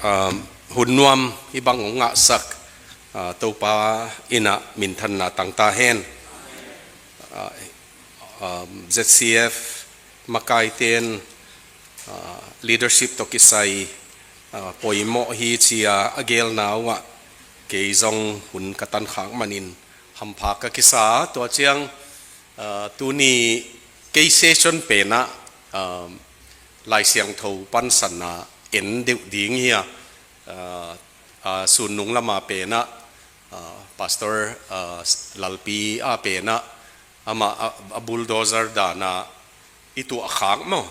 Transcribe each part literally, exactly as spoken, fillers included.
Um, hun nuam hih bang hong ngahsak, uh, Topa in ah minthanna tang ta hen. Uh, um, Z C F makaite'n, uh, leadership tawh kisai, uh, poimawh hi ci-a a gelna uh ah kei zong hun ka tankhak manin hampha ka kisa. Tua ciang, uh, tuni kei session pen ah, um, Lai Siangtho pansanna en deuh ding hi a, uh, uh, Sunnung lam a pen ah, uh, Pastor, uh, Lalpi a pen ah, amah a, a bulldozer dan a i tuahkhak maw,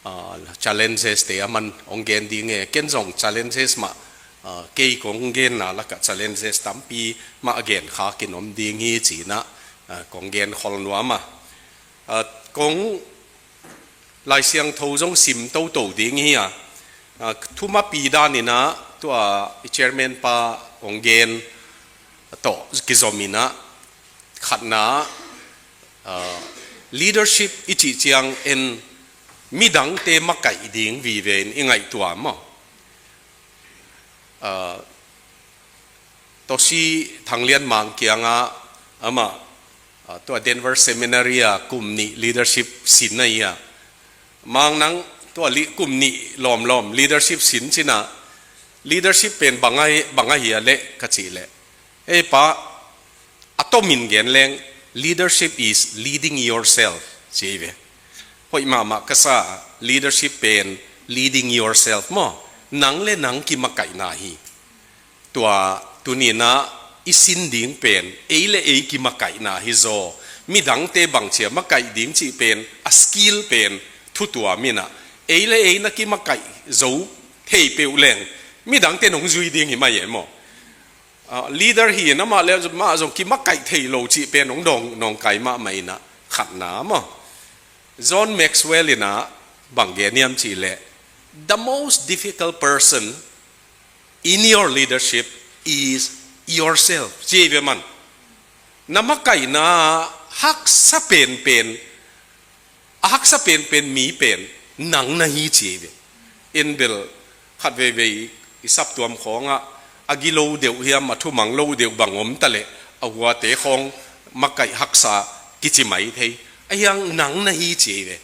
uh, challenges te aman hong gen ding e. Ken zong challenges mah, uh, kei kong genna lakah challenges tampi mah a genkhakin om ding hi ci-in ah, uh, kong genkhol nuam a. Uh, kong Lai Siangtho zong sim toto ding hi a, uh, thumapi danin ah tua i chairman pa hong gen tawh kizom in ah, khatna, uh, leadership i cih ciang en midangte makaih ding vive in i ngaihtuah maw. Uh, Tosi Thang Lian Mang kiangah amah, ah, tua Denver Seminary ah kum nih leadership sin na hi a. Mang, nang tua li-, kum nih lawmlawm leadership sin cin ah, leadership pen bang ahi, bang ahi a leh ka cih leh, "Ei pa, a tomin gen leng, leadership is leading yourself," ci hi ve. Hoih mahmah ka sa, leadership pen leading yourself maw. Nang le nang kimakaihna hi. Tua tuni-in ah i sin ding pen ei le ei kimakaihna hi zaw. Midangte bangci-a makaih ding cih pen a skill pen thu tuam in ah, ei le ei na kimakaih zo thei peuh leng midangte nong zui ding hi mai e maw. Ah, leader hi-in amah le mah zong kimakaih thei lo cih pen hong dawng, nawngkai mahmah in ah, khatna maw. John Maxwell in ah bang gen hiam cih leh, "The most difficult person in your leadership is yourself," ci hi ve maw. Na makaihna haksa penpen, a haksa penpen mi pen nang na hi ci hi ve. En bel, khatveivei i saptuam khawngah a gilo deuh hiam, a thumang lo deuh bang om ta leh, a huate khawng makaih haksa kici mai thei. Ahi hang nang na hi ci hi ve.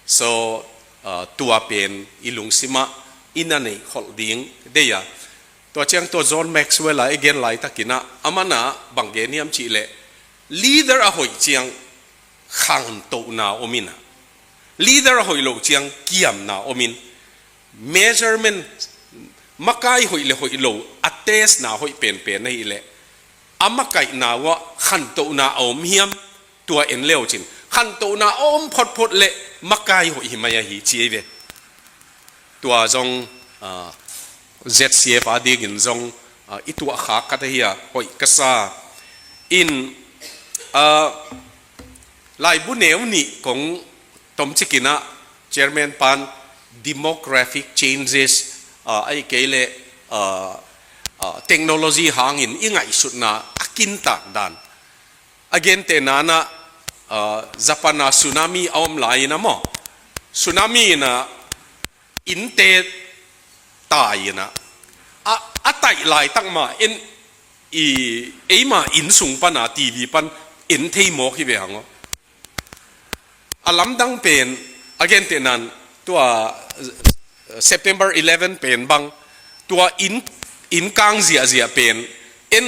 So, uh, tua pen i lungsimah i na neih kholh ding deih a. Tua ciang tua John Maxwell a i gen laitakin ah, amah in ah bang gen hiam cih leh, leader a hoih ciang khantohna om in ah, leader a hoih loh ciang kiamna om in, measurement, makai hoih le hoih lo a testna hoih penpen ahih leh, a makaihna uh ah khantohna a om hiam, tua en le uh cin. Khantohna a om photphot leh makai hoih hi mai ahi ci hi ve. Tua zong, ah, Z C F a dingin zong, ah, i tuahkhak khat ahi a, hoih ka sa. In, ah, laibu neu nih kong tomcik in ah, chairman pan demographic changes, ah, ahih kei leh, ah, ah, technology hangin i ngaihsutna a kintak dan. A gentehna in ah, ah, Japan ah tsunami a om lai in ah maw, tsunami in ah innte tai in ah, a, a taih laitak mah in, i, eima inn sung pan a T V pan en thei mawk hi ve hang aw. A lamdang pen, a gentehna in, tua, eh, September eleven pen bang, tua inn, inn kang ziahziah pen en,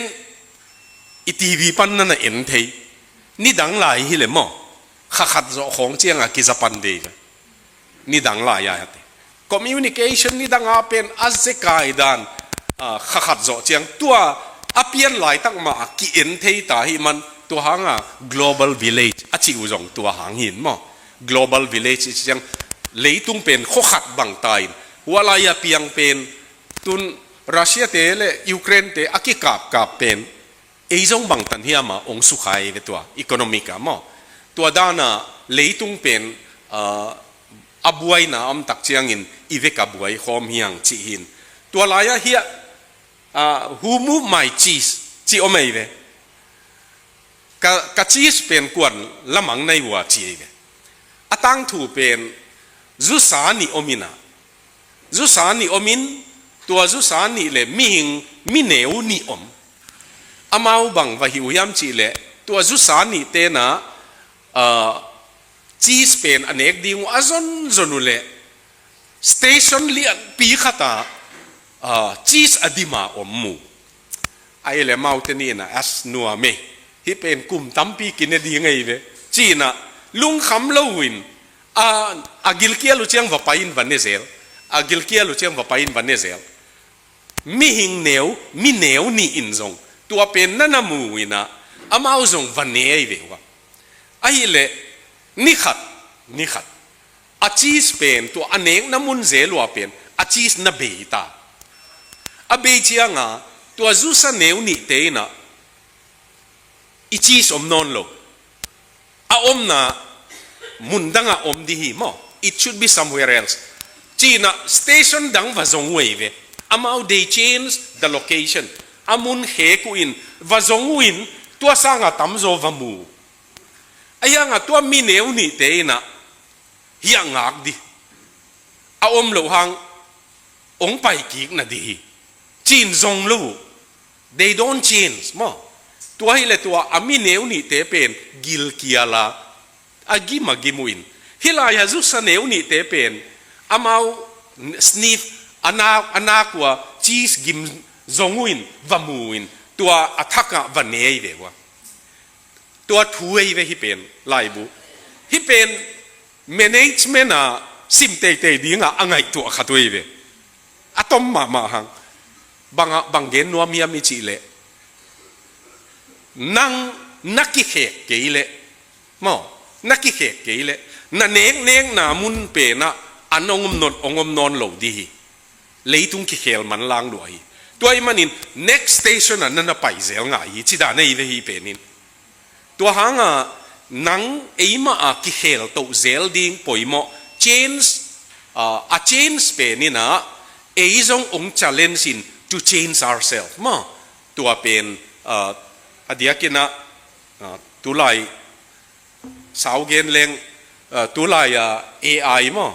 i T V pan na na en thei. Nidang lai hi leh maw, kha khat zawh khawng ciang a kiza pan ve hi ve. Nidang lai a, a te communication nidang a pen a zekai dan, ah, kha khat zawh ciang tua a pian laitak mah a ki-en thei ta hi man, tua hang a global village a cih uh zong tua hang hi in maw. Global village i cih ciang leitung pen khua khat bang ta in, hua lai a piang pen, tun Russia te le Ukraine te a kikapkap pen ei zong bangtan hiam a hong sukha hi ve tua, economic a maw. Tua dan a leitung pen, ah, a buaina a om tak ciangin i vek a buai khawm hi hang cih hi in. Tua lai ah hiah, ah, "Who moved my cheese?" cih om hi ve. Ka, ka cheese pen kua'n la mang nai uh a ci hi ve. A tangthu pen zusa nih om in ah, zusa nih om in, Tua zusa nih le mihing, mi neu nih om. Amau bang va hi uh hiam cih leh, tua zusa nih tenah, ah, cheese pen a nek ding uh a zonzon uh leh, station lianpi khatah, ah, cheese a dima om mu. Ahih leh amaute nih inah, as nuam ei, hih pen kum tampi kine ding ei ve, ci-inah lungkham lo uh in, a, a gilkial uh ciang va pai-in va ne zel, a gilkial uh ciang va pai-in va ne zel. Mihing neu, mi neu nih in zong tua pen na na mu uh inah, amau zong va ne ei ve uh a. Ahih leh, ni khat, ni khat, a cheese pen, tua a nekna mun zel uh ah pen, a cheese na bei ta. A bei ciangah, tua zusa neu nihte inah, i cheese om nawn lo. A omna mun dangah om ding hi maw. It should be somewhere else. Ci-inah station dang va zong uh ei ve. Amau they change the location. A mun khek uh in, va zong uh in, tua sangah tamzaw va mu. Ahi hangah tua mi neu nihte inah, hiah ngak dih. A om loh hang, ong pai kik na dih hi. Ci-in zong lo uh. They don't change maw. Tua hileh tua a mi neu nihte pen gilkial a, a gim a gim uh in. Hih lai-ah zusa neu nihte pen, amau sniff, a nak, a nak uh a cheese gim zong uh in, va mu uh in. Tua a thakah va ne ei ve uh a. Tua thu ei ve hih pen, laibu. Hih pen management ah sim teitei dingah a ngaihtuah khat uh ei ve. A tom mahmah hang. Bangah, bang gen nuam hiam i cih leh, nang na kikhek kei leh, maw, na kikhek kei leh, na neknekna mun penah an ong om nawn, ong om nawn lo dih hi. Leitung kikhel manlang lua hi. Tua ahih manin next station ah na na pai zel ngai hi, ci dan ei ve hih penin. Tua hangah nang eimah a kikhel toh zel ding poimawh, change, ah, a change pen inah, ei zong ong challenge in to change ourselves maw. Tua pen, ah, a diakinah, ah, tulai sau gen leng, ah, tulai, ah, A I maw.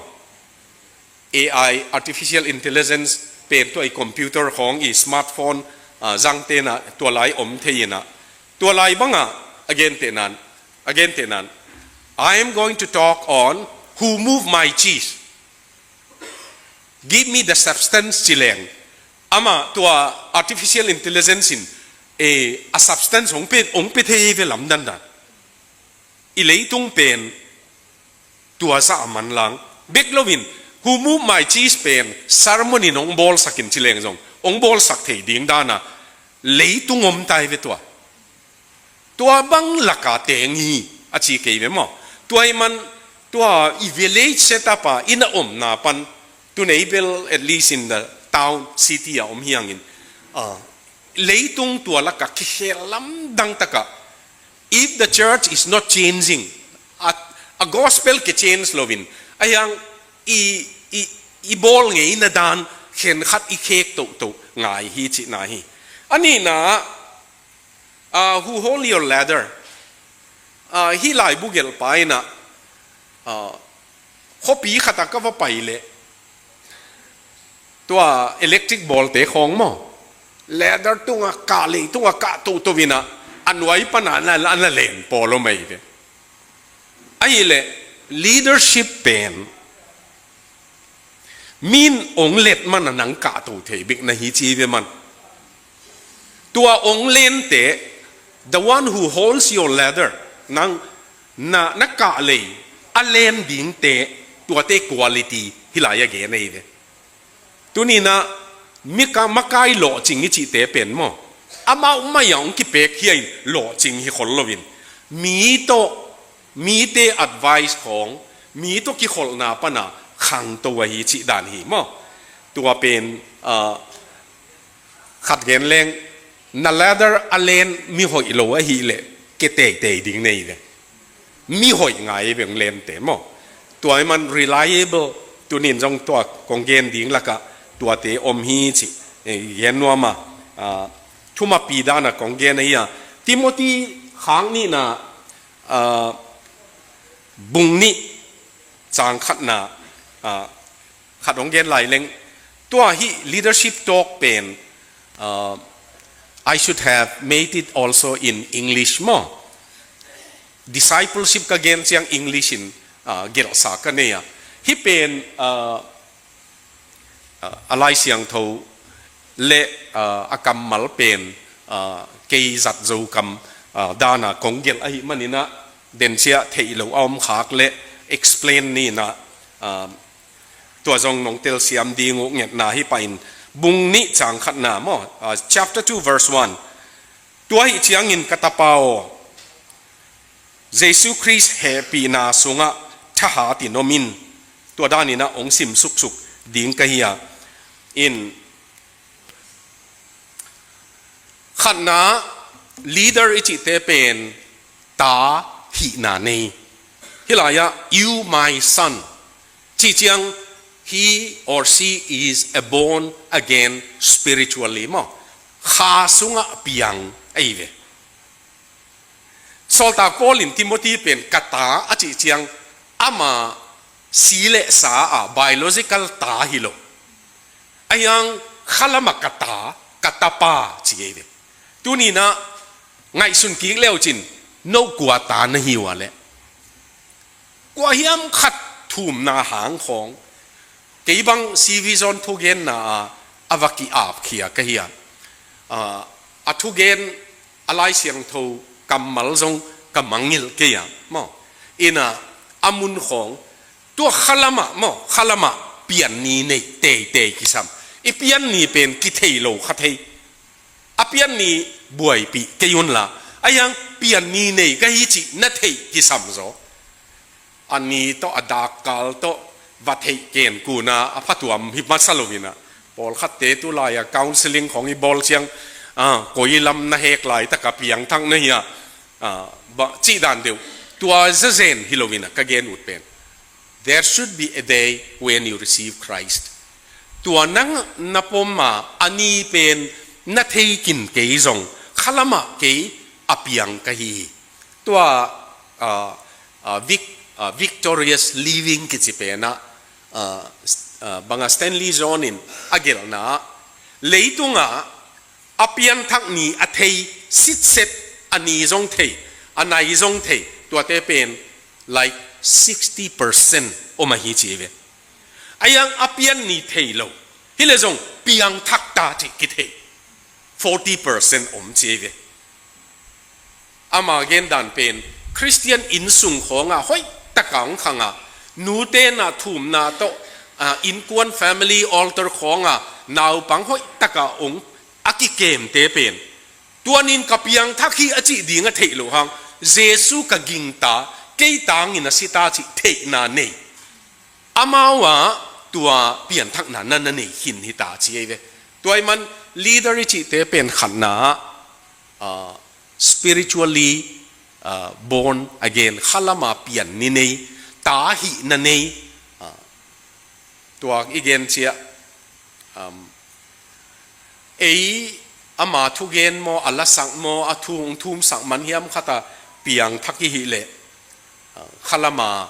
A I, artificial intelligence, pen tua i computer khawng, i smartphone, ah, zang tenah tua lai om thei inah. Tua lai bangah a gen tehnan, a gen tehnan, "I am going to talk on who move my cheese. Give me the substance," ci leng, amah tua artificial intelligence in, eh, a substance hong pe, hong pe thei ve lamdang dan. I leitung pen tua zah a manlang. Bek loin, "Who move my cheese?" pen sermon in ong bawlsak in ci leng zong, ong bawlsak thei ding dana leitung om tai ve tua. Tua bang laka teng hi, a ci kei ve maw. Tua ahih man, tua i village setup a, i na omna pan, tunei bel, at least in the town, city a om hi hangin, ah, leitung tua laka kikhel lamdang takah, if the church is not changing, a, a gospel kichange loin, ahi hang i, i, i bawl ngeina dan khenkhat i khek tohtoh ngai hi cihna hi. A nihna, ah, "Who hold your ladder?" Ah, hih laibu gelhpa inah, ah, khuapi khatah ka va pai leh, tua electric bawlte khawng maw, ladder tungah kah, lei tungah kah tohtoh inah, a nuai panah na, na, na len pawl om ei ve. Ahih leh leadership pen, min ong let mana nang kahto thei bek na hi ci ve man. Tua ong lente, the one who holds your ladder, nang na, na kah lei a len dingte, tuate quality hih lai a gen ei ve. Tuninah, mika, makai lawhcing i cihte pen maw, amau mai-ah hong kipek hi-a in lawhcing hi khol loin, mi tawh, mite advice khawng, mi tawh kikholhna pana khangto ahi cih dan hi maw. Tua pen, ah, khat gen leng, na ladder a len mi hoih lo ahih leh, ke teitei ding nei ve. Mi hoih ngai ve ong lente maw. Tua ahih man reliable, tunin zong tua kong gen ding lakah tuate om hi cih, eh, gen nuam a, ah, thumapi dana kong gen ahi a. Timothy khang nihna, ah, bung nih, cang khatna, ah, khat hong gen lai leng, Tua hih leadership talk pen, uh, I should have made it also in English maw. Discipleship ka gen ciang English in, uh, gelhsa ka nei a. Hih pen, uh, uh, a Lai Siangtho le, uh, a kammal pen, uh, kei zat Zo kam, uh, dana kong gelh ahih maninah, denciah theih lo a om khak le explain ninah, uh, tua zong nong telsiam ding uh ngetna hi pahin, bung nih cang khatna maw, uh, chapter two verse one. Tua hih ciangin ka tapa aw, Jesu Khrist hehpihna sungah thahat in om in. Tua daninah hong sim suksuk ding ka hi a. In khatna, leader i cihte pen ta hihna nei. Hih lai-ah, "You my son," cih ciang, he or she is a born again spiritually maw. Kha sungah piang ahi ve. Sawltak Paul in Timothy pen ka ta a cih ciang, ama si le sa a biological ta hi lo. Ahi hang khalamah ka ta, ka tapa ci ahi ve. Tuninah ngaihsun kik leucin, no kua ta na hi ua leh, kua hiam khat thumna hang khawng, kei bang C V Zone thugenna a, a va ki-apkhia ka hi a. A, a thugen a Lai Siangtho kammal zong ka mangngilh kei a maw. Inah a mun khawng, tua khalamah maw, khalamah pianni nei teitei kisam. I pianni pen kithei lo kha thei. A pianni buaipih kei unla, ahi hang pianni nei ka hi cih na theih kisam zaw. A ni tawh, a dakkal tawh va theih ken kuna a phatuam hi masa loinah, pawlkhatte tu lai-a counseling khawng i bawl ciang, ah, koi lam na hek laitaka piangthak na hi a, ah, cih dan deuh, tua zazen hi loinah ka gen ut pen, there should be a day when you receive Christ. Tua nang na pom a, a ni pen na thei kin kei zong, khalamah kei a piang ka hi hi. Tua, ah, ah, vic-, ah, victorious living kici penah, ah, s-, ah, banga Stanley Jones in a gelhna, leitungah a pianthak ni a thei sitset, a ni zong thei, a nai zong thei, tuate pen like sixty percent om ahi ci ve. Ahi hang a pianni thei lo, hi le zong piangthak ta cih kithei forty percent om ci ve. Ama gendan pen Khristian innsung khawngah hoihtaka hong khanga, nute na thumna tawh, ah, innkuan family altar khawngah naupang hoihtaka hong a kikemte pen, tuanin ka piangthak hi a cih ding a theih loh hang, Jesu ka gingta, kei tangin a sita cih theihna nei. Amau ah tua pianthakna na na nei khin hita ci ahi ve. Tua ahih man leader i cihte pen khatna ah, ah, spiritually, ah, born again, khalama pianni nei, ta hihna nei, ah, tua i gen ciah, um, ei ama thugen maw, a lasak maw, a thu hong thumsak man hiam khata piangthak i hih leh, ah, khalama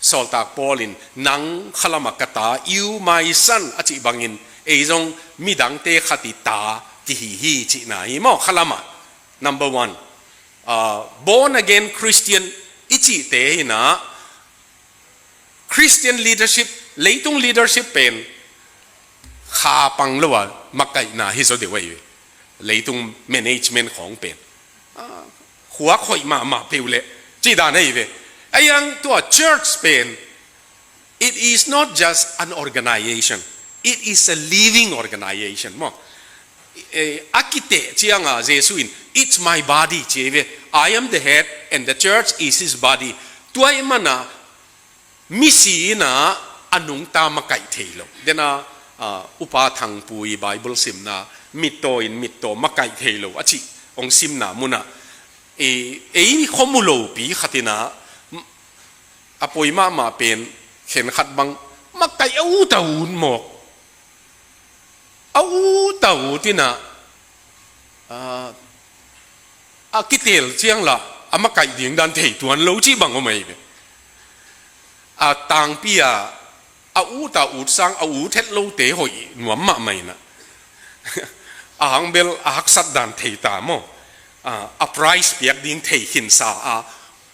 Sawltak Paul in, "Nang khalama ka ta, you my son," a cih bangin, ei zong midangte khat i ta kihi hi cihna hi maw, khalama. Number one, ah, born again Christian i cihte hinah, Christian leadership, leitung leadership pen kha pang lo a makaihna hi zaw deuh ahi ve. Leitung management khawng pen, ah, khuak hoih mahmah peuh leh cih dan ahi ve. Ahi hang tua church pen, it is not just an organization. It is a living organization maw. Eh, a kiteh cianga Jesu in, "It's my body," ci ve. "I am the head and the church is his body." Tua ahih mana misi inah a nungta makaih thei lo. Dena, ah, Upa Thangpui Bible simna, "Mittaw in mittaw makaih thei lo," a cih hong simna munah, ei, ei khomu lopi khatinah, a poi mahmah pen khenkhat bang makaih a ut a ut mawk. A ut a ut inah, ah, a kitel ciang lah a makaih ding dan thei tuan lo cih bang om ahi ve. A tangpi ah A ut a ut sang a ut het lote hoih nuam mahmah inah. A hang bel a haksat dan thei ta maw? A, a prize piak ding thei khinsa a,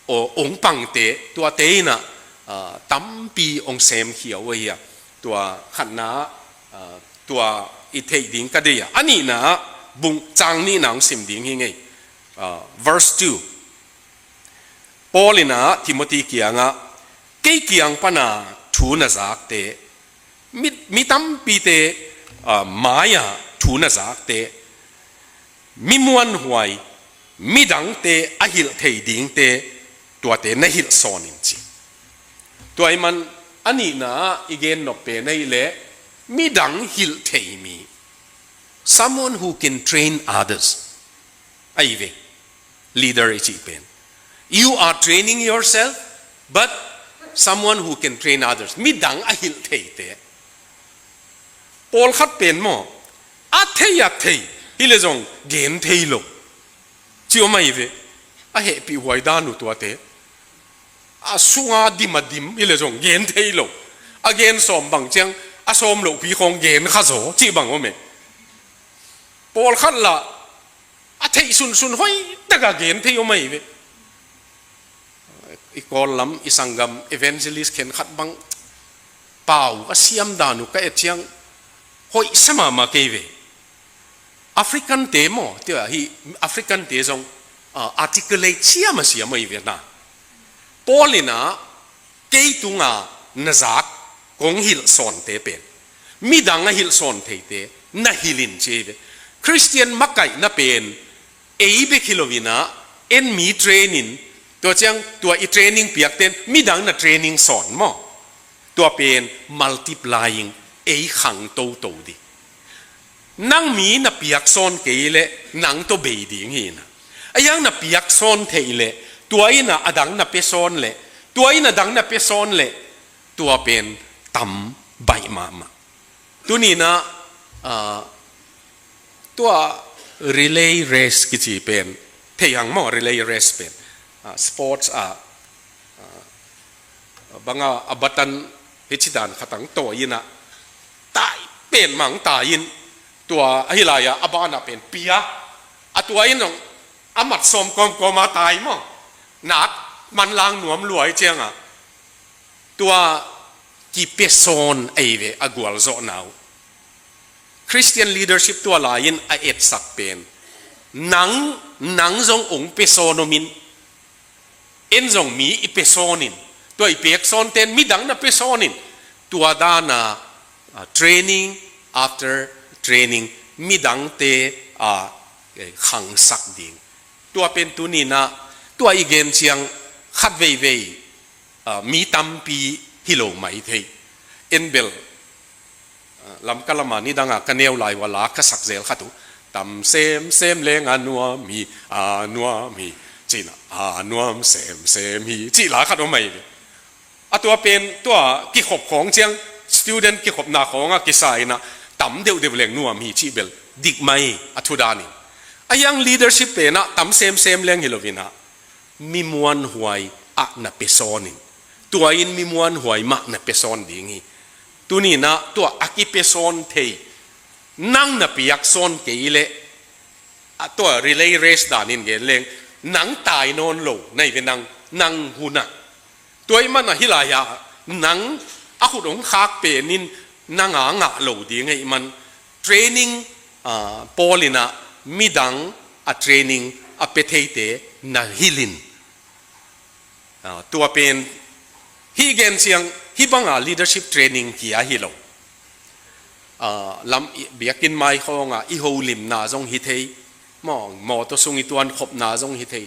aw, ong pangte tuate inah, a, tampi ong semkhia uh ahi a. Tua khatna, a, tua i theih ding ka deih a. A nihna ah bung cang nihna ong sim ding hi ngei. A, verse two. Paul inah Timothy kiangah, kei kiang pana thu na zakte, mi, mi tampite, a, mai-ah thu na zakte, mi muanhuai, midangte a hilh thei dingte, tuate na hilh sawn in ci. Tua i man a nihna ah i gen nop pen ahih leh midang hilh thei mi. Someone who can train others. Ahi ve. Leader i cih pen. You are training yourself, but someone who can train others. Midang a hilh theite. Pawlkhat pen maw, a thei a thei hi le zong gen thei lo. Ci om ahi ve. A hehpih huai dan uh tuate. A sunga dim a dim hi le zong gen thei lo. A gen sawm bang ciang a sawm lohpi khawng gen kha zaw cih bang om e. Pawlkhat lah a theih sunsun hoih taka gen thei om ahi ve. I Kawl lam i sanggam evangelist khenkhat bang pau a siam dan uh ka et ciang hoih sa mahmah kei ve. African te maw, tua hi African te zong, ah, articulate siam a siam ahi ve na. Paul inah kei tunga na zak kong hilh sawnte pen midang a hilh sawn theite na hilh in ci hi ve. Khristian makaihna pen ei bek hi lo inah en mi training, tua ciang tua i training piakten midang na training sawn maw? Tua pen multiplying, ei khang toto ding. Nang mi na piak sawn kei leh nang tawh bei ding hi na. A hiang na piak sawn theih leh tua inah a dang na pia sawn leh, tua inah dang na pia sawn leh, tua pen tam baih mahmah. Tuni inah, ah, tua relay race kici pen thei hang maw, relay race pen, ah, sports ah, ah, banga a batan hi ci dan khatang tawi inah tai pen mang tai in, tua ahi lai-ah a banah pen pia a, tua in zong a mat sawm kawmkawm a tai maw? Nak manlang nuam luai ciangah tua kipia sawn ahi ve a gualzawhna uh. Christian leadership tua lai-in a etsak pen nang, nang zong ong pia sawn om in, en zong mi i pia sawn in, tua i pek sawnten midang na pia sawn in, tua dana, ah, training after training midangte, ah, eh, khangsak ding. Tua pen tuni inah tua i gen ciang khat veivei, ah, mi tampi hi lo mai thei. En bel, ah, Lamka lama nidanga ka neu lai uh a la ka sak zel khat uh. Tam semsem leng a nuam hi, a nuam hi, ci inah a nuam semsem hi, cih la khat om ahi ve. A tua pen tua kikhop khawng ciang student kikhopna khawngah kisa inah tam deuhdeuh leng nuam hi cih bel dik mai a thu danin. A hiang leadership penah tam semsem leng hi lo inah mi muanhuai ah na pia sawn in, tua in mi muanhuai mah na pia sawn ding hi. Tuni inah tua a kipia sawn thei nang na piak sawn kei leh, a tua relay race danin gen leng nang tai nawn lo na hi ve nang, nang hunah. Tua i manah hi lai-ah nang a khut hong khak penin nang a ngah lo ding ahi man training, ah, Paul inah midang a training a pia theite na hilh in. Ah, tua pen hih gen ciang hih banga leadership training kia hi lo. Ah, lam i, biakinn mai khawngah i holimna zong hi thei, maw, mawtaw sung i tuankhopna zong hi thei.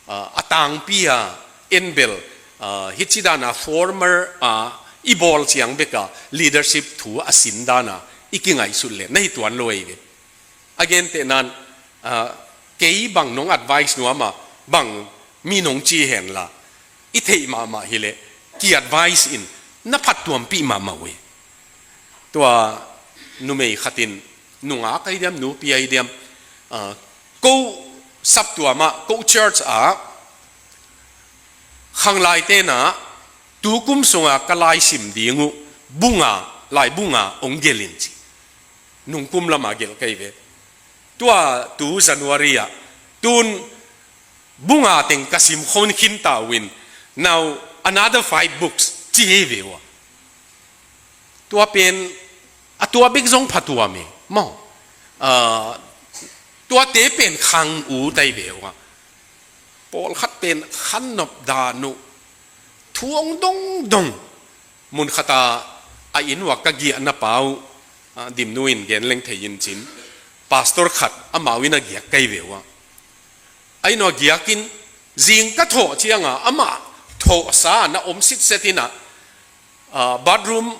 Ah, a tangpi a en bel, ah, hih ci dana formal a i bawl ciang beka leadership thu a sin dana i kingaihsut leh na hi tuan lo ei ve. A gentehnan, ah, kei bang nong advice nuam a, bang mi nong ci hen la, i theih mahmah hileh ki advice in na phattuampih mahmah uh hi. Tua numei khatin, nungak ahi diam, nupi ahi diam, ah, ko saptuam ah, ko church ah, khanglaite na, tukum sunga ka laisim ding uh, Bunga, lai bunga ong gelin ci. Nungkum lama gel kei ve. Tua tu January ah tun bunga teng ka sim khon khin ta uh in, now another five books ci ei ve uh a. Tua pen, a tua bek zong phatuam e maw. Ah, tuate pen khang u tai ve uh a. Pawlkhat pen khan nop dan uh, thu ong dongdong. Mun khata a inn uah ka giahna pa uh, ah, Dimnu in gen leng thei in cin, pastor khat amau in a giak kei ve uh a. A inn uah giakin zing ka thawh cianga amah thawhsa na om sitset ina, ah, bathroom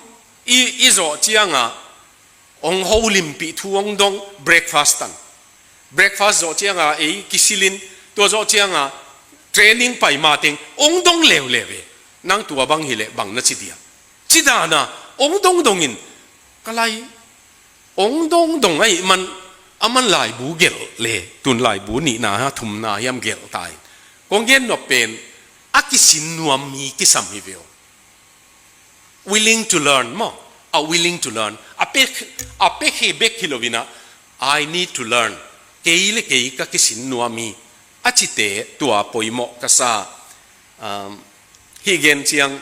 i, i zawh cianga ong holimpih thu ong dong breakfast tan. Breakfast zawh cianga ei kisilin, tua zawh cianga training pai mateng ong dong leuleu ve. Nang tua bang hileh bang na ci dia? Ci dana ong dongdongin ka lai ong dongdong ahi man, a man laibu gelh le, tun laibu nihna ha thumna hiam gelh ta in. Kong gen nop pen a kisin nuam mi kisam hi ve uh. Willing to learn maw. A willing to learn. A pia, a piakhe bek hi lo ina, I need to learn. Kei le kei ka kisin nuam hi. A cite tua poimawh ka sa. Um, hih gen ciang,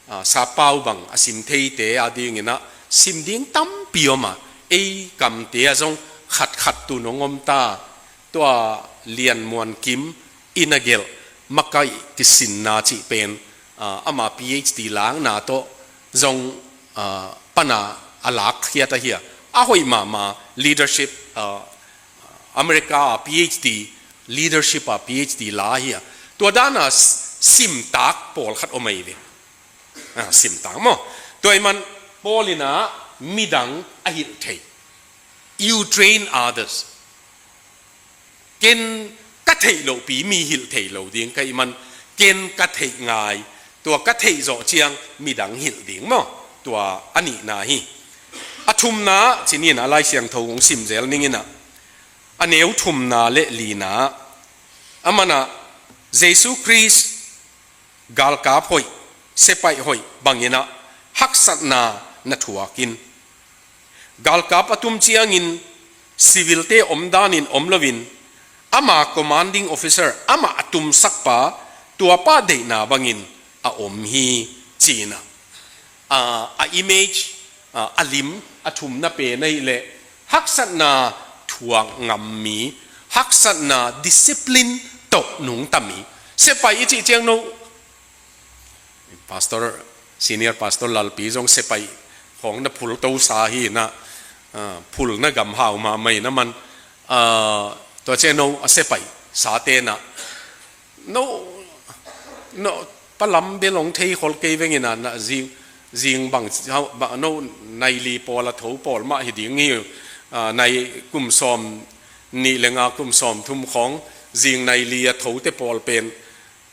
ah, sappau bang a sim theite a dingin ah sim ding tampi om a, ei kamte ah zong khatkhat tun ong om ta. Tua Lian Muan Kim in a gelh Makaih Kisinna cih pen, ah, ama PhD lakna tawh zong, ah, pana a lakkhiat ahi a, a hoih mahmah leadership, ah, America a PhD, leadership a PhD la ahi a. Tua dana s-, simtak pawlkhat om ahi ve. Ah, simtak maw. Tua ahih man Paul in ah midang a hilh thei. You train others. Ken ka theih lohpi mi hilh thei lo ding ka hih man, ken ka theih ngai, tua ka theih zawh ciang midang hilh ding maw. Tua a nihna hi. A thumna cinin a Lai Siangtho kong sim zel ning ina, a neu thumna le lina, a man ah Jesu Khrist galkap hoih, sepaih hoih bangin ah haksatna na thuak in. Galkap a tum ciangin civilte omdanin om loin, ama commanding officer, amah a tumsakpa, tuapa deihna bangin a om hi ci-in ah, a, a image, a, a lim, a thumna pen ahih leh haksatna thuak ngam mi, haksatna discipline tawh nungta mi. Sepaih i cih ciang no, Pastor, Senior Pastor Lalpi zong sepaih khawng na phul tosa hi ina, ah, phulna gam hau mahmah ina man, ah, tua ciang no a sepaih sate na, no, no, palam bel ong thei khol kei veng ina, na zing, zing bang, hau, ba, no, nai li pawl a tho pawl mah hi ding hi, ah, nai kum sawm nih le nga kum sawm thum khawng, zing nai li a thote pawl pen,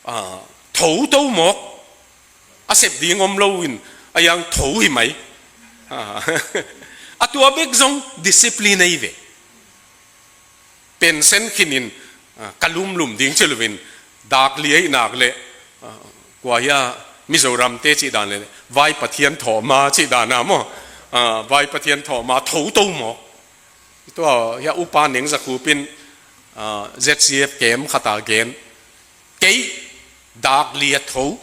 ah, tho to mawk, a sep ding om lo in, a yang tho hi mai. Ah, a tua bek zong discipline ahi ve. Pension khin in, ah, ka lumlum ding ci loin, dak li ahih nak le, ah, kua hia Mizoramte cih dan le, Vai Pathian thawhma cih dan a maw. Ah, Vai Pathian thawhma tho to mawk. Tua hia upa Neng Za Khup in, ah, ZCF camp khat a gen. Kei dak li a tho.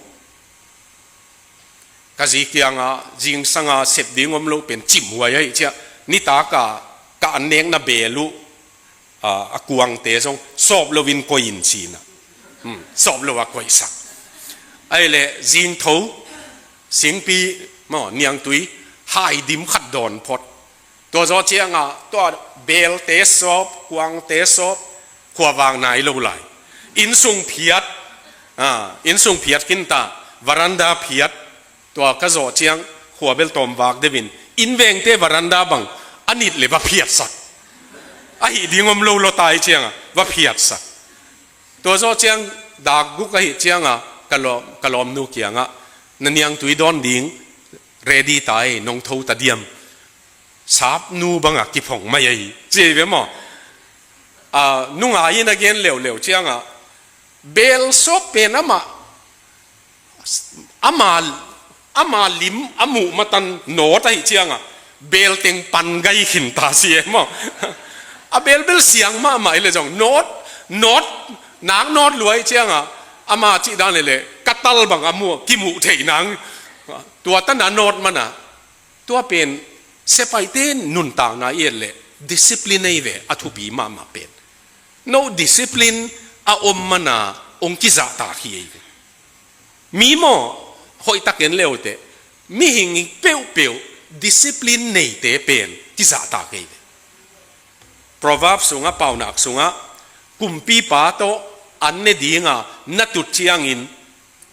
Ka zi kiangah, zingsanga sep ding om lo pen cimhuai ahi ciah. Nitak a ka an nekna bel uh, ah, a kuangte zong sawp loin koi in ci-in ah. Hmm, sawp lo a koihsak. Ahih leh zingtho, singpi, maw, niangtui, hai dim khat dawn phot. Tua zawh ciangah, tua belte sawp, kuangte sawp, khuavak nai lo lai. Innsung phiat, ah, innsung phiat khin ta, veranda phiat, tua ka zawh ciang, khua bel tawm vak deuhin, innvengte veranda bang, a nit le va phiatsak. A hih ding om lo lo tai ciangah, va phiatsak. Tua zawh ciang, dak guk ahih ciangah, ka lawm, ka lawmnu kiangah, na niangtui dawn ding, ready tai, nong tho ta diam. Sapnu bangah kiphong mai ahi, ci hi ve maw. Ah, nungai in a gen leuleu ciangah, bel sawp pen amah, amah Ama lim a muh matan nawt ahih ciangah belteng pan gai khin ta si e maw. A belbel siang mahmah i le zong nawt, nawt, nak nawt luai ciangah ama cih dan le le ka tal bang a muh kimuh theih nang. Tua tana nawt mana tua pen sepaihte nuntakna i et leh discipline ei ve a thupi mahmah pen. No discipline a om mana ong kizahtak hi ei ve. Mi maw hoihtak en leuteh mihing peuhpeuh discipline neite pen kizahtak ei ve. Proverbs sungah, Paunak sungah, kumpipa tawh an ne dinga na tut ciangin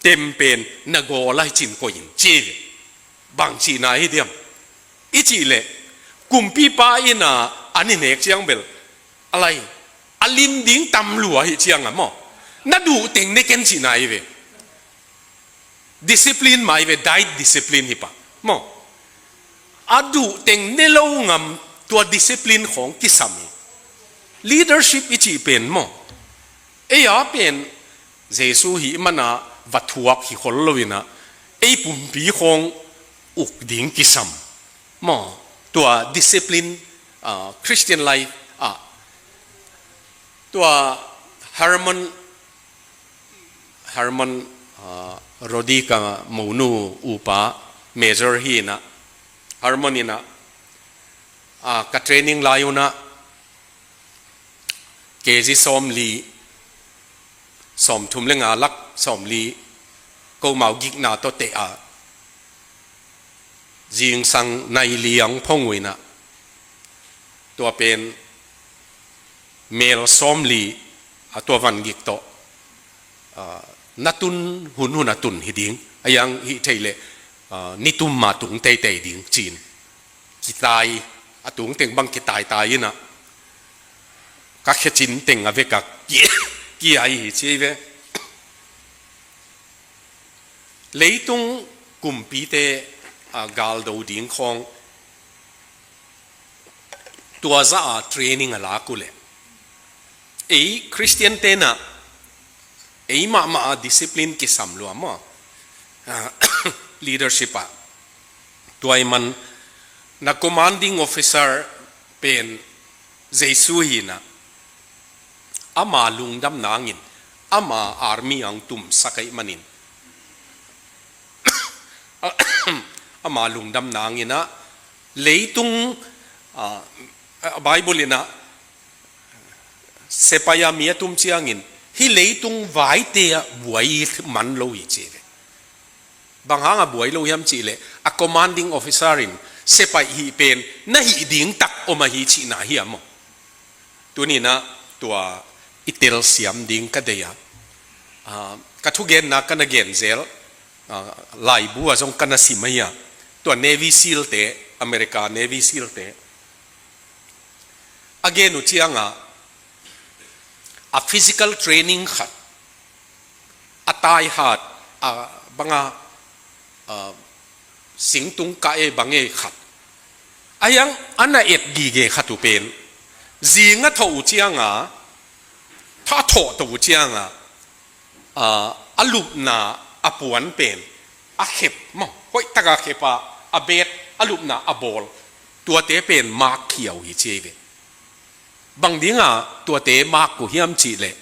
tem pen na gawl ah cin koih in ci ei ve. Bang cihna hi diam? I cih leh kumpipa in a an i nek ciang bel a lai a lim ding tam lua hi ciang a maw na duh teng ne ken cihna hi ve. Discipline mah hi ve, diet discipline hi pah maw. A duh teng ne lo ngam tua discipline khawng kisam hi. Leadership i cih pen maw ei a pen Jesu hih mana va thuak hi khol lo in a ei pumpi khawng uk ding kisam maw. Tua discipline, ah, Christian life ah tua Herman, Herman, ah, Rodi ka monu upa major hi in a Herman in a, ah, ka training lai un a K G sawmli, sawmthum le nga lak sawmli, komau gikna tawh teh a zingsang nai li ang phong uh in a tua pen mel sawmli a tua van gik tawh, ah, na tun hunhun a tun hi ding a iang hih thei leh, ah, nitum ma tung teitei ding cin. Kitai, a tung teng bang kitaitai in a ka khecin teng a vek a ki, kiai hi ci ei ve. Leitung kumpite, ah, galdo ding khawng tua zah a training a lak uh leh ei Christian te na ei mahmah a discipline kisam lua maw. Ah, leadership ah tua i man na commanding officer pen Jesu hi in a ama lungdam nangin ama army ang tumsak ahih manin ama lungdam nangin a leitung, ah, Bible in a sepaih a mi a tum ciangin hih leitung vaite ah buai man lo hi ci ve. Bang hang a buai lo hiam cih leh a commanding officer in sepaih hih pen na hih ding tak om ahi cihna hi a maw. Tuni in a tua i telsiam ding ka deih a, ah, ka thugenna ka na gen zel, ah, laibu ah zong ka na sim ahi a, tua Navy seal te, America Navy seal te a gen uh ciang a, a physical training khat, a taihat, a bang a, ah, singtung kah ei bang ei khat a iang a na et gige khat uh pen zing a thawh uh ciang a, tha thawh to uh ciang a, ah, a lupna a puan pen a khep maw, hoih tak a khep a, a bet a lupna a bawl, tuate pen mak khia uh hi ci ei ve. Bang ding a tuate mak uh hiam cih leh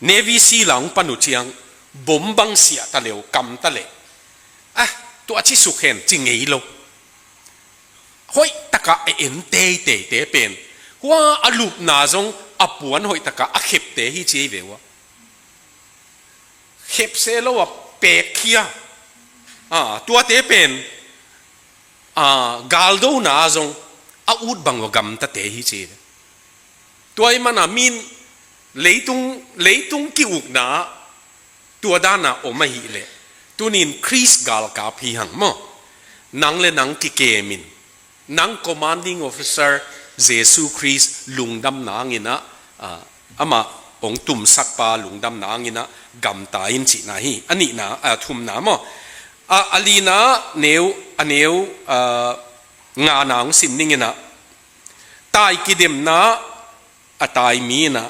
Navy seal a hong pan uh ciang bom bang siah ta le uh, kam ta leh, ah, tua ci suk hen ci ngei lo. Hoih tak a a en teiteite pen hua a lupna zong a puan hoih tak a a khepte hi ci ei ve uh a. Khep se lo a pek khia. Ah, tuate pen, ah, galdona ah zong a ut bang uh a gamtate hi ci ei ve. Tua i man a min leitung, leitung ki-ukna tua dan a om ahih leh tunin Khrist galkap hi hang maw. Nang le nang kikem in, nang commanding officer Jesu Khrist lungdam nangin a, ah, amah hong tumsakpa lungdam nangin a gamta in cihna hi. A nihna, ah, thumna maw. Ah, a lina neu, a neu, ah, ngana hong sim ningin a, tai kidemna a tai mi in a,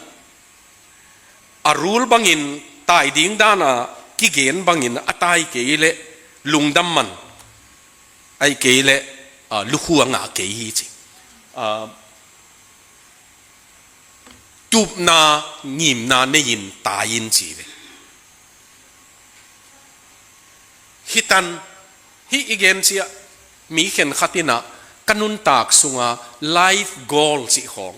a rul bangin tai ding dan a kigen bangin a tai kei leh lungdam man, ahih kei leh, ah, lukhu a ngah kei hi ci. Ah, tupna, ngimna nei-in tai in ci ve. Hih tan, hih i gen ciang, mi khenkhat in ah, ka nuntak sunga life goal cih khawng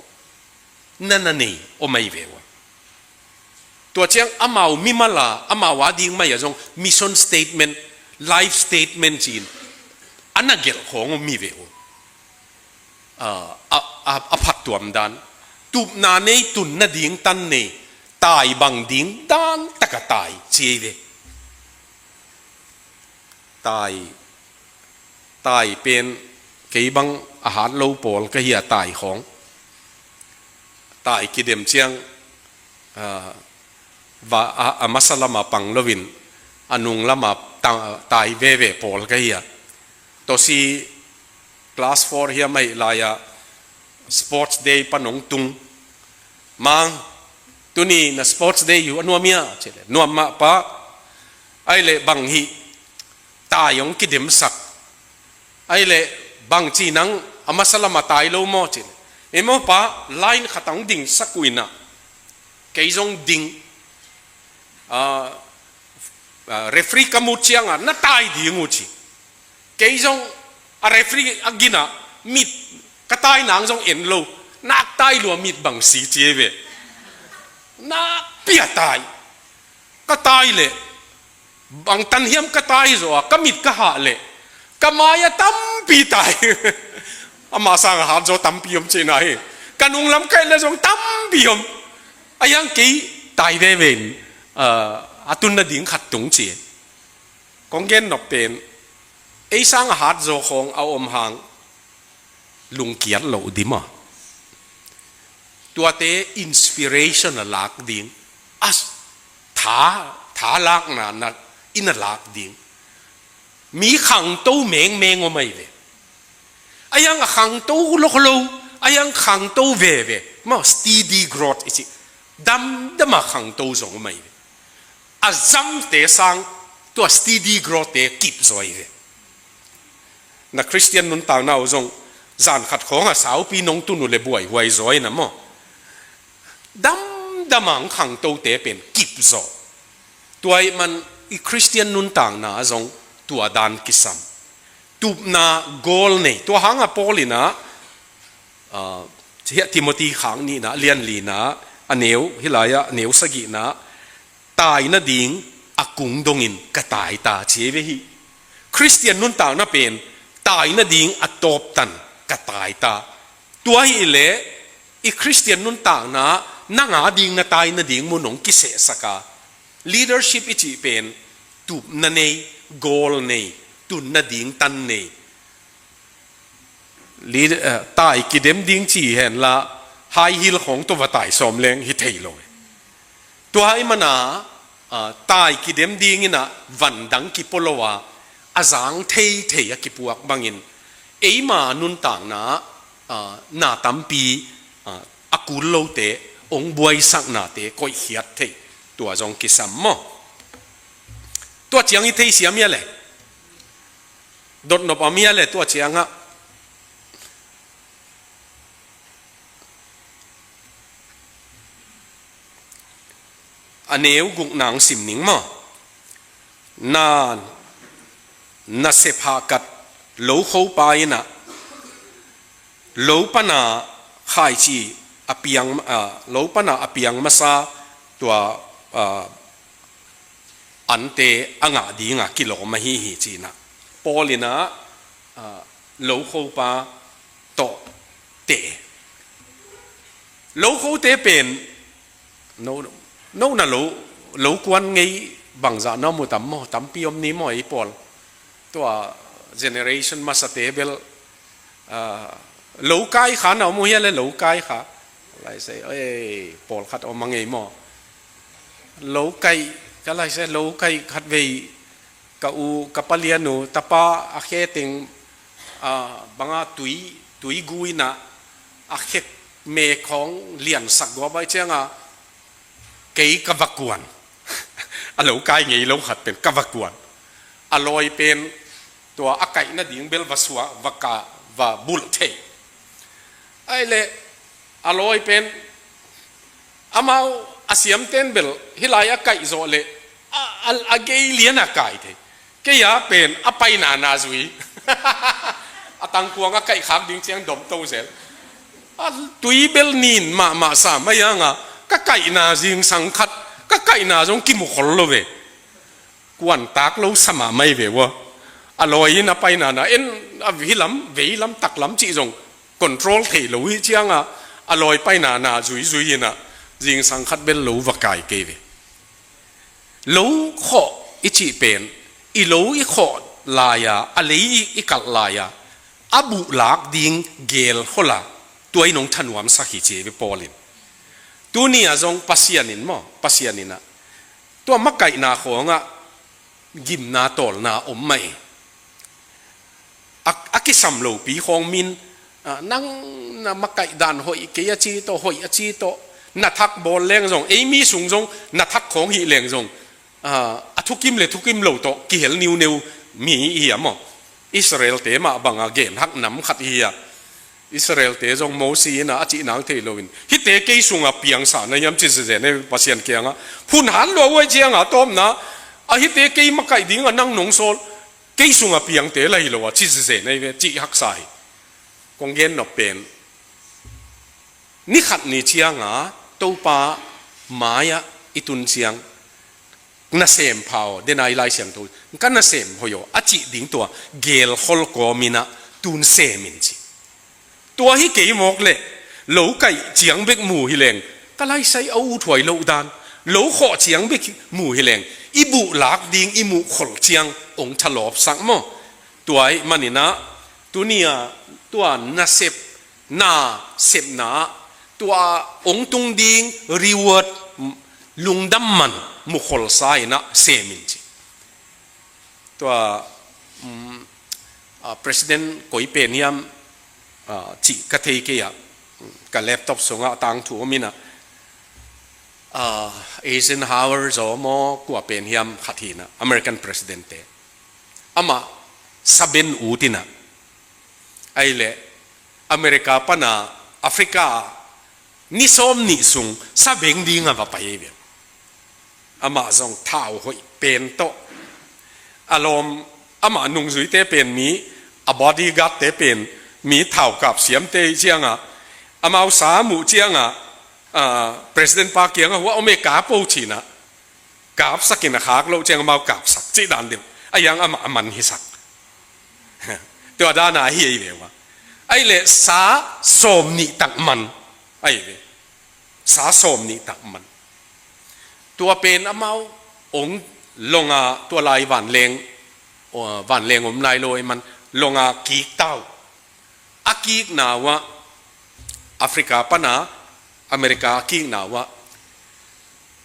na na nei om ahi ve uh. Tua ciang amau mimal a, amau ading mah a zong mission statement, life statement ci-in a na gelh khawng om hi ve uh. A, a, a, a phattuam dan, tupna nei, tun nading tan nei, tai bang ding dan taka tai ci hi ve. Tai, tai pen kei bang a hat lo pawl ka hi a, tai khawng. Tai kidem ciang, ah, va, a, a masa lama pang loin, a nung lama ta-, tai veve pawl ka hi a. Tawsi class four hiam ahih lai-a, sports day pan hong tung. "Mang, tuni na sports day uh a nuam hiam?" ci leh, "Nuam mah pa." "Ahih leh bang hih tai hong kidemsak? Ahih leh bang ci nang a masa lama tai lo maw?" ci leh, "Ei maw pa, line khat hong dingsak uh in ah, kei zong ding. Ah, ah, referee ka mut ciangah na tai ding uh," ci. "Kei zong a referee a ginah mit ka tai nang zong en lo, nak tai lua mit bang si," ci hi ve. Nakpi a tai. Ka tai leh, bang tan hiam ka tai zaw a, ka mit ka hah leh, ka mai-ah tampi tai. Amah sangah hat zaw tampi om cihna hi. Ka nunglam ka et leh zong tampi om. Ahi hang kei tai veve in, ah, a tun nading khat tung ci. Kong gen nop pen, ei sangah hat zaw khawng a om hang, lungkiat loh dim a. Tuate inspiration a lak ding, a tha, tha lakna na, in a lak ding mi khangto mengmeng om ahi ve. Ahi hang a khangto lo lo, ahi hang khangto veve maw, steady growth i cih, damdam a khangto zong om ahi ve. A zamte sang, tua steady growth-te kip zaw hi ve. Na Khristian nuntakna uh zong, zan khat khawng a saupi nong tun uh leh buaihuai zaw hi na maw. Damdam a hong khangtote pen kip zaw. Tua ahih man i Khristian nuntakna ah zong tua dan kisam. Tupna, goal nei. Tua hangah Paul in ah, ah, hiah Timothy khak nihna, lian lina, a neu, hih lai-ah a neu sagihna, tai nading a kung dongin ka tai ta, ci hi ve hi. Khristian nuntakna pen tai nading a tawptan ka tai ta. Tua hi leh i Khristian nuntakna nang ading na tai nading mun hong kisehsak a. Leadership i cih pen tupna nei, goal nei, tun nading tan nei. Lead-, eh, tai kidem ding ci hen la, high heel khawng tawh va tai sawm leng hi thei lo. Tua ahih mana, ah, tai kidem dingin ah van dang kipua lo a, a zang theithei a kipuak bangin, eima nuntakna, ah, na tampi, ah, a kul lote, hong buaisaknate koihkhiat thei, tua zong kisam maw. Tua ciang i theisiam hia leh, dotnop a om hia leh, tua ciangah a neu gukna hong sim ning maw. Na, nasep hahkat lokhopa in ah, lo pana khaici a piang, ah, lo pana a piang masa tua, ah, ante a ngah dinga kilawm ahi hi ci-in ah, Paul in ah, ah, lokhopa tawh teh. Lokhote pen, no, no na lo, lo kuan ngei bangzah na mu tam maw, tampi om ni maw ei pawl. Tua generation masate bel, ah, lo kai kha na om uh hia leh, lo kai kha. Lai sei, ei, pawlkhat om a ngei maw. Lo kai, ka lai sei, lo kai khat vei, ka u, ka palian u, tapa a khe teng, ah, banga tui, tui gu in ah, a khe me khawng liansak gua bai cianga, kei ka va kuan. A lo kai ngei lo khat pen ka va kuan. A lawi pen tua a kaih nading bel va suak, va ka, va bulh thei. Ahih leh a lawi pen amau a siamten bel hih lai a kaih zawh leh a, a, a gei lian a kai thei. Kei a pen a paina na zui. A tangkuang a kaih khak ding ciang dom to zel. A tui bel nin mahmah sam a hiang a, ka kaihna zingsang khat, ka kaihna zong kimu khol lo ve. Kuan tak lo sa mahmah hi ve ua. A lawi in a paina na en, a hi lam, vei lam, tak lam cih zong control thei lo hi ciang a, a lawi paina na zuizui in a, zingsang khat bel lo va kai kei ve. Lo khawh i cih pen, i lo i khawh lai-a, a lei i, i kalh lai-a, a buh lak ding geel khol a, tua in hong thanuamsak hi ci hi ve Paul in. Tuni a zong Pasian in maw, Pasian in a, tua makaihna khawng ah gimna tawlna om mah hi. A, a kisam lopi khawng min, a, nang na makaih dan hoih kei a ci tawh, hoih a ci tawh, na thak bawl leng zong, ei mi sung zong na thak khawng hih leng zong, a, a thukim le thukim lo tawh kihel niuneu mi hi a maw. Israel-te mah bang a genhak nam khat hi a. Israel-te zong Mosi in a, a cih nang thei lo in, hihte kei sung a piangsak na hiam ci zezen ei Pasian kiang ah. Phun han lua uai ciang a tawpna, a hihte kei makaih ding a nang nong sawl, kei sung a piangte la hi lo a ci zezen ei ve, cih haksa hi. Kong gen nop pen, ni khat ni ciang a Topa mai-ah i tun ciang, nasem pha aw, den a i Lai Siangtho, ka nasem hoih aw, a cih ding tua geel khol kawm in a, tun sem in ci. Tua hi kei mawk leh, lo kaih ciang bek mu hi leng, ka laisai a ut huai loh dan, lo khawh ciang bek mu hi leng, i buh lak ding i muh khol ciang hong thalawpsak maw. Tua ahih manin a, tuni a, tua nasep, na sepna ah, tua hong tung ding reward, lungdam man mu kholsa in a sem in ci. Tua, um, a, President koi pen hiam, a, cih ka thei kei a, ka laptop sung ah a tangthu om in a, a, Eisenhower zaw maw kua pen hiam khat hi in a, American President-te. Amah saben ut in a, ahih leh America pan a Africa ah ni sawm nih sung sabeng ding a va pai hi ve. Amah zong thau hoih pen tawh, a lawm, amah nungzuite pen mi, a bodyguard-te pen mi thau kap siamte hi ciang a, amau sa muh ciang a, a, President pa kiang ah, hua om e, kap o ci in a, kapsak in a, khak loh ciang amau kapsak cih dan deuh. A hiang amah a man hisak. Tua dan a hi ei ve ua. Ahih leh sa sawm nih tak man. Ahi ve. Sa sawm nih tak man. Tua pen amau hong long a, tua lai vanleng, vanleng om nai lo ahih man long a kik ta uh. A kikna uah, Africa pan a America a kikna uah,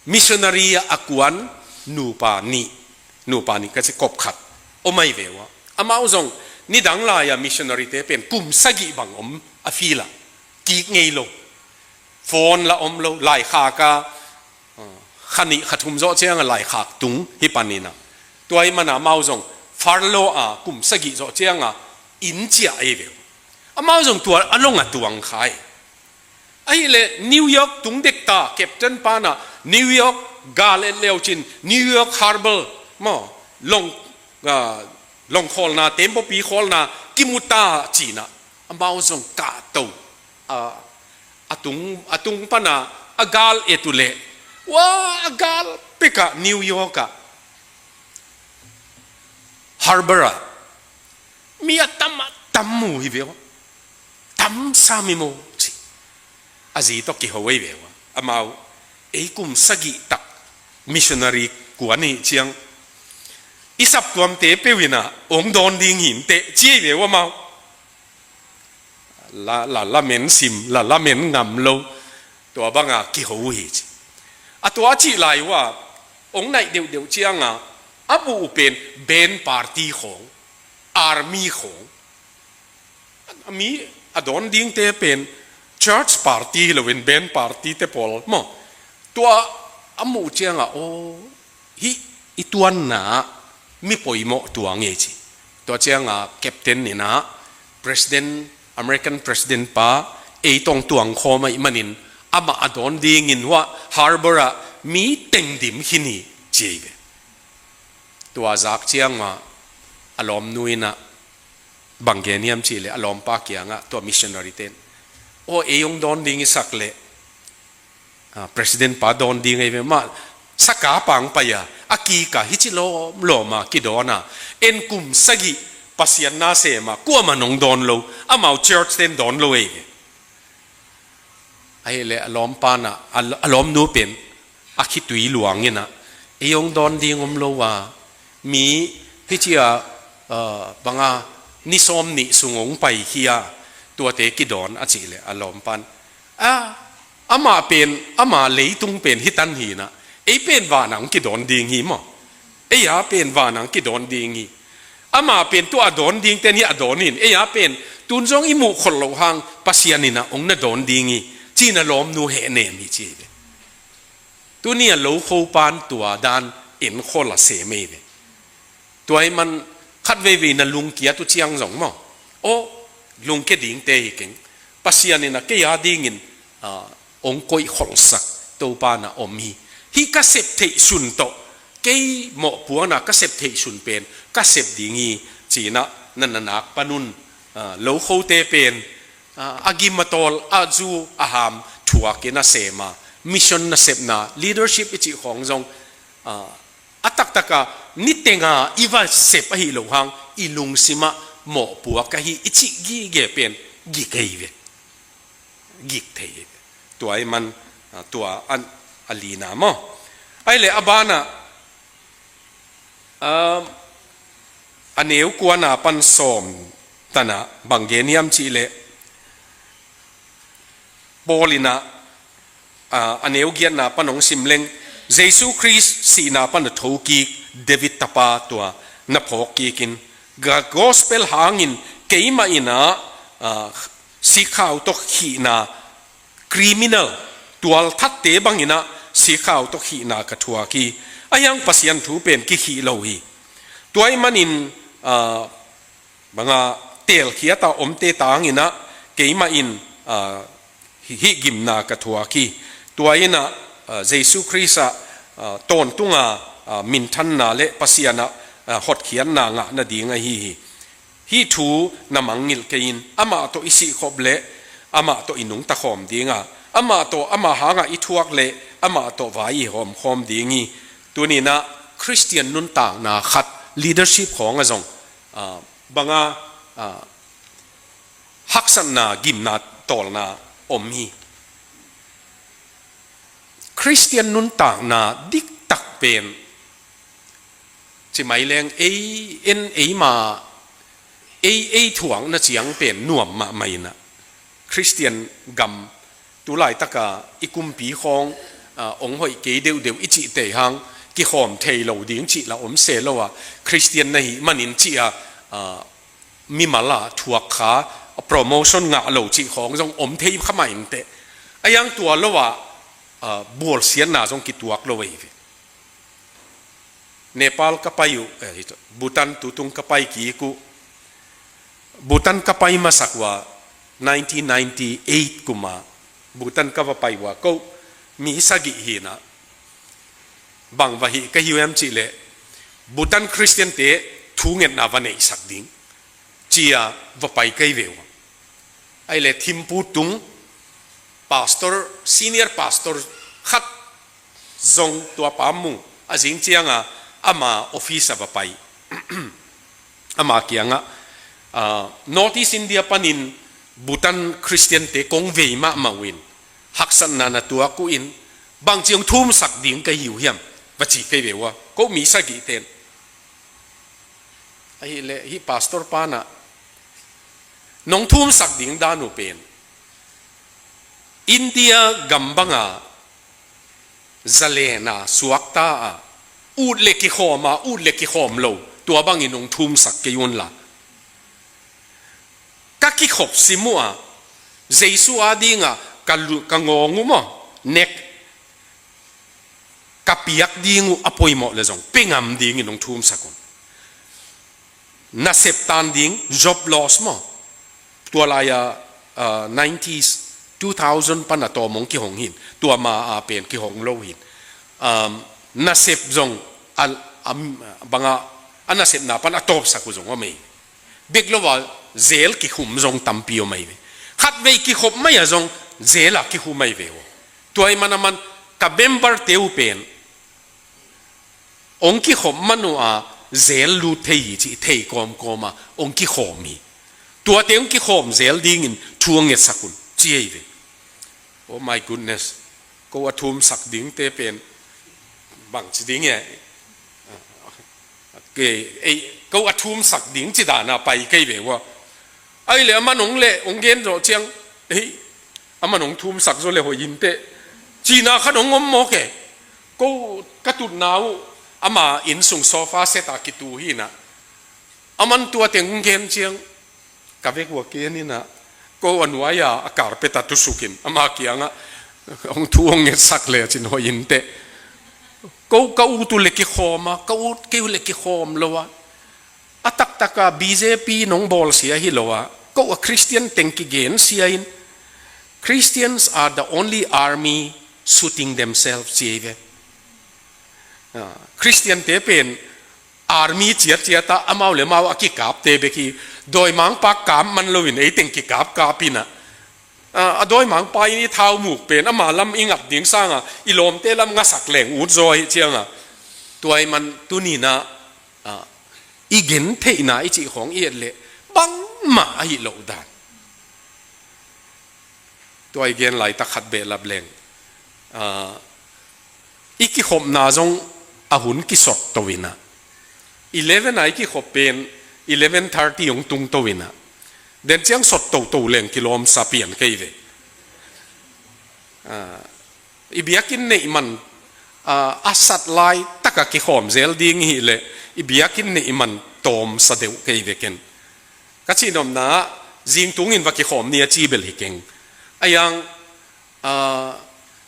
missionary a kuan nupa nih, nupa nih ka ci, kop khat om ahi ve uah. Amau zong nidang lai a missionary-te pen kum sagih bang om a field ah, kik ngei lo. Phone la om lo, laikhak a, kha nih kha thum zawh ciang a laikhak tung hi pan in a, tua ahih man a amau zong furlough a kum sagih zawh ciang a inn ciah ahi ve uh. Amau zong tua a long a tuang kha hi. Ahih leh New York tung dek ta, captain pa in a New York gal et leu cin New York Harbor maw, long, a, long khawlna, teembaw pi khawlna kimu ta ci in a, amau zong kahto, a, a tung, a tung pan a, a gal et uh leh, ua, a gal pek ah New York ah, Harbor ah, mi a tam a tam mu hi ve uh. Tam sa mi mu ci. A zi tawh kiho ahi ve uh. Amau, ei kum sagih tak missionary kuan hi ciang, i saptuamte peuh in a hong dawn ding hi inteh ci ahi ve uh amau. La, la, lamen sim, la, lamen ngam lo, tua bang a kiho uh hi ci. A tua a cih lai uah, hong naih deuhdeuh ciang a, a buh uh pen band party khawng, army khawng. A mi a dawn dingte pen church party hi lo in band party-te pawl maw. Tua a muh ciang a, aw, hih i tuanna ah mi poimawh tuang ei ci. Tua cianga captain in ah president, American president pa ei tawh tuang khawm ahih manin amah a dawn dingin hua harbour ah mi teng dim khin hi ci ei ve. Tua zak cianga a lawmnu in ah bang gen hiam cih leh a lawmpa kiangah tua missionary ten, "Aw, ei hong dawn ding i sak leh, ah, president pa dawn ding ei ve, mah saka pang pai a, a kika hici lawmlawm a kidawn a, en kum sagih Pasian na sem a, kuamah nong dawn lo, amau church ten dawn lo ei ve." Ahih leh a lawmpa in ah, a, a lawmnu pen a khitui luang in ah, "Ei hong dawn ding om lo a, mi hici a, ah, banga ni sawm nih sung hong pai hi a, tuate kidawn," a cih leh a lawmpa in, "Ah, amah pen, ama leitung pen hi tan hi in ah, ei pen vanah hong kidawn ding hi maw? Ei a pen vanah hong kidawn ding hi. Amah pen tua a dawn ding ten hi a dawn in, ei a pen tun zong i muh khol loh hang Pasian in ah hong na dawn ding hi," ci-in a lawmnu hehnem hi ci ei ve. Tuni a lokho pan tua dan enkhol a sem ei ve. Tua ahih man khat veivei na lungkia tu ciang zong maw, aw, lungkia dingte hi keng. Pasian in ah kei a dingin, ah, hong koihkholhsak Topa in ah om hi. Hih ka sep theih sun tawh, kei mawhpuakna ka sep theih sun pen ka sep ding hi, ci-in ah na, na nak pan un, ah, lokhote pen, ah, a gim a tawl, a zu a ham thuakin a sem a, mission nasepna, leadership i cih khawng zong, ah, a taktak a niteng a i va sep ahih loh hang i lungsim ah mawhpuak ahi i cih gige pen gik ei ve. Gik thei ei ve. Tua ahih man, ah, tua a, a lina maw. Ahih leh a banah, ah, a neu kuana pan sawm tan ah bang gen hiam cih leh, Paul in ah, ah, a neu giatna pan hong sim leng, Jesu Khrist sihna pan a thokik David tapa tua na phawkkikin, ga-, gospel hangin keimah in ah, ah, sikhau tawh khihna, criminal, tualthatte bangin ah sikhau tawh khihna ka thuak hi. Ahi hang Pasian thu pen kikhih lo hi. Tua ahih manin, ah, banga teelkhiat a omte tangin ah keimah in, ah, hih, hih gimna ka thuak hi. Tua in ah, ah, Jesu Khrist ah, ah, tawntung a, ah, minthanna le Pasian ah, ah, hotkhiatna ngah nading ahi hi. Hih thu na mangngilh kei in, amah tawh i sihkhop leh amah tawh i nungta khawm ding a, amah tawh, ama hangah i thuak leh amah tawh vai i hawmkhawm ding hi. Tuni in ah Khristian nuntakna khat, leadership khawng ah zong, ah, banga, ah, haksatna, gimna, tawlna om hi. Khristian nuntakna diktak pen, ci mai leng, ei en, eima, ei, ei thuakna ciang pen nuam mahmah in ah, Khristian gam, tu laitaka i kumpi khawng, ah, hong hoih kei deuhdeuh i cihte hang kikhawm thei lo ding cih la om se lo a, Khristian na hih manin cih a, ah, mimal a thuak kha, promotion ngah lo cih khawng zong om thei kha mah inteh. Ahi hang tua lo a, ah, bualsiatna zong kituak lo ahi ve. Nepal ka pai uh, eh, Bhutan tutung ka pai kik uh. Bhutan ka pai masak ua, nineteen ninety-eight kum a Bhutan ka va pai ua, ko mi sagih hi in ah, bang va hih ka hi uh hiam cih leh, Bhutan Khristiante thungetna va neihsak ding ci-a va pai ka hi ve ua. Ahih leh Thimphu tung pastor, senior pastor khat zong tua pa mu a, zing cianga ama office ah va pai. Ama kiangah, ah, North East India panin Bhutan Khristiante kong vei mahmah uh in, haksatna na tuak uh in, bangci hong thumsak ding ka hi uh hiam, va ci ka hi ve ua, ko mi sagih ten. Ahih leh hih pastor pa in ah, nong thumsak ding dan uh pen, India gam banga zalen a suakta a, ut le kikhawm a, ut le kikhawm lo, tua bangin hong thumsak kei un la. Ka kikhop sim uh a, Jesu a dinga ka lu-, ka ngawng uh maw, nek, ka piak ding uh a poimawh leh zong pia ngam dingin hong thumsak un. nasep tan ding, job loss maw. Tua lai-a, ah, nineties, two thousand pan a tawm hong kihong hi in, tua ma a pen kihong lo hi in. Um, nasep zong a, a, bang a, a nasepna pan a tawpsak uh zong om hi. Bek lo a zel kikhum zong tampi om ahi ve. Khatvei kikhop mai a zong zel a kikhum ahi ve uh. Tua ahih man a man ka member te uh pen hong kikhop man uh a zel lut thei hi cih thei kawmkawm a hong kikhawm hi. Tuate hong kikhawm zel dingin thu hong ngetsak un ci ahi ve. Oh my goodness. Ko a thumsak dingte pen bang ci ding e. Kei, ei, ko a thumsak ding ci dan a pai kei ve ua. Ahih leh aman hong leh, hong gen zawh ciang, ei, aman hong thumsak zaw leh hoih inteh. Cihna khat hong om mawk e. Ko ka tutna uh, ama inn sung sofa set a kitu hi in ah. Aman tua teng hong gen ciang, ka vek ua ken in ah, ko a nuai-a a carpet a tusuk in, ama kiangah hong thu hong ngetsak lecin hoih inteh. Ko ka ut uh leh kikhawm a, ka ut kei uh leh kikhawm lo a. A taktak a B J P nong bawlsia hi lo a, ko a Christian teng kigensia in, "Christians are the only army shooting themselves," ci ahi ve. Ah, Christian te pen army ciatciat a, amau le amau a kikapte bek hi. Dawimangpa kap man loin ei teng kikapkap in ah, ah, a dawimangpa in i thau muk pen ama lam i ngat ding sanga i lawmte lam ngasak leng ut zaw ahih cianga. Tua ahih man tuni in ah, ah, i gentheihna i cih khawng i et leh bangmah ahi loh dan. Tua i gen laitak khat behlap leng, ah, i kikhopna zong a hun kisot to in ah. Eleven a i kikhop pen eleven thirty hong tung to in ah. Den ciang sot toto leng kilawmsa pian kei ve. Ah, i biakinn neih man, ah, a sat laitaka kikhawm zel ding i hih leh i biakinn neih man tawmsa deuh kei ve ken. Ka cihnopna ah, zingtungin va kikhawm ni a ci bel hi keng. A yang, ah,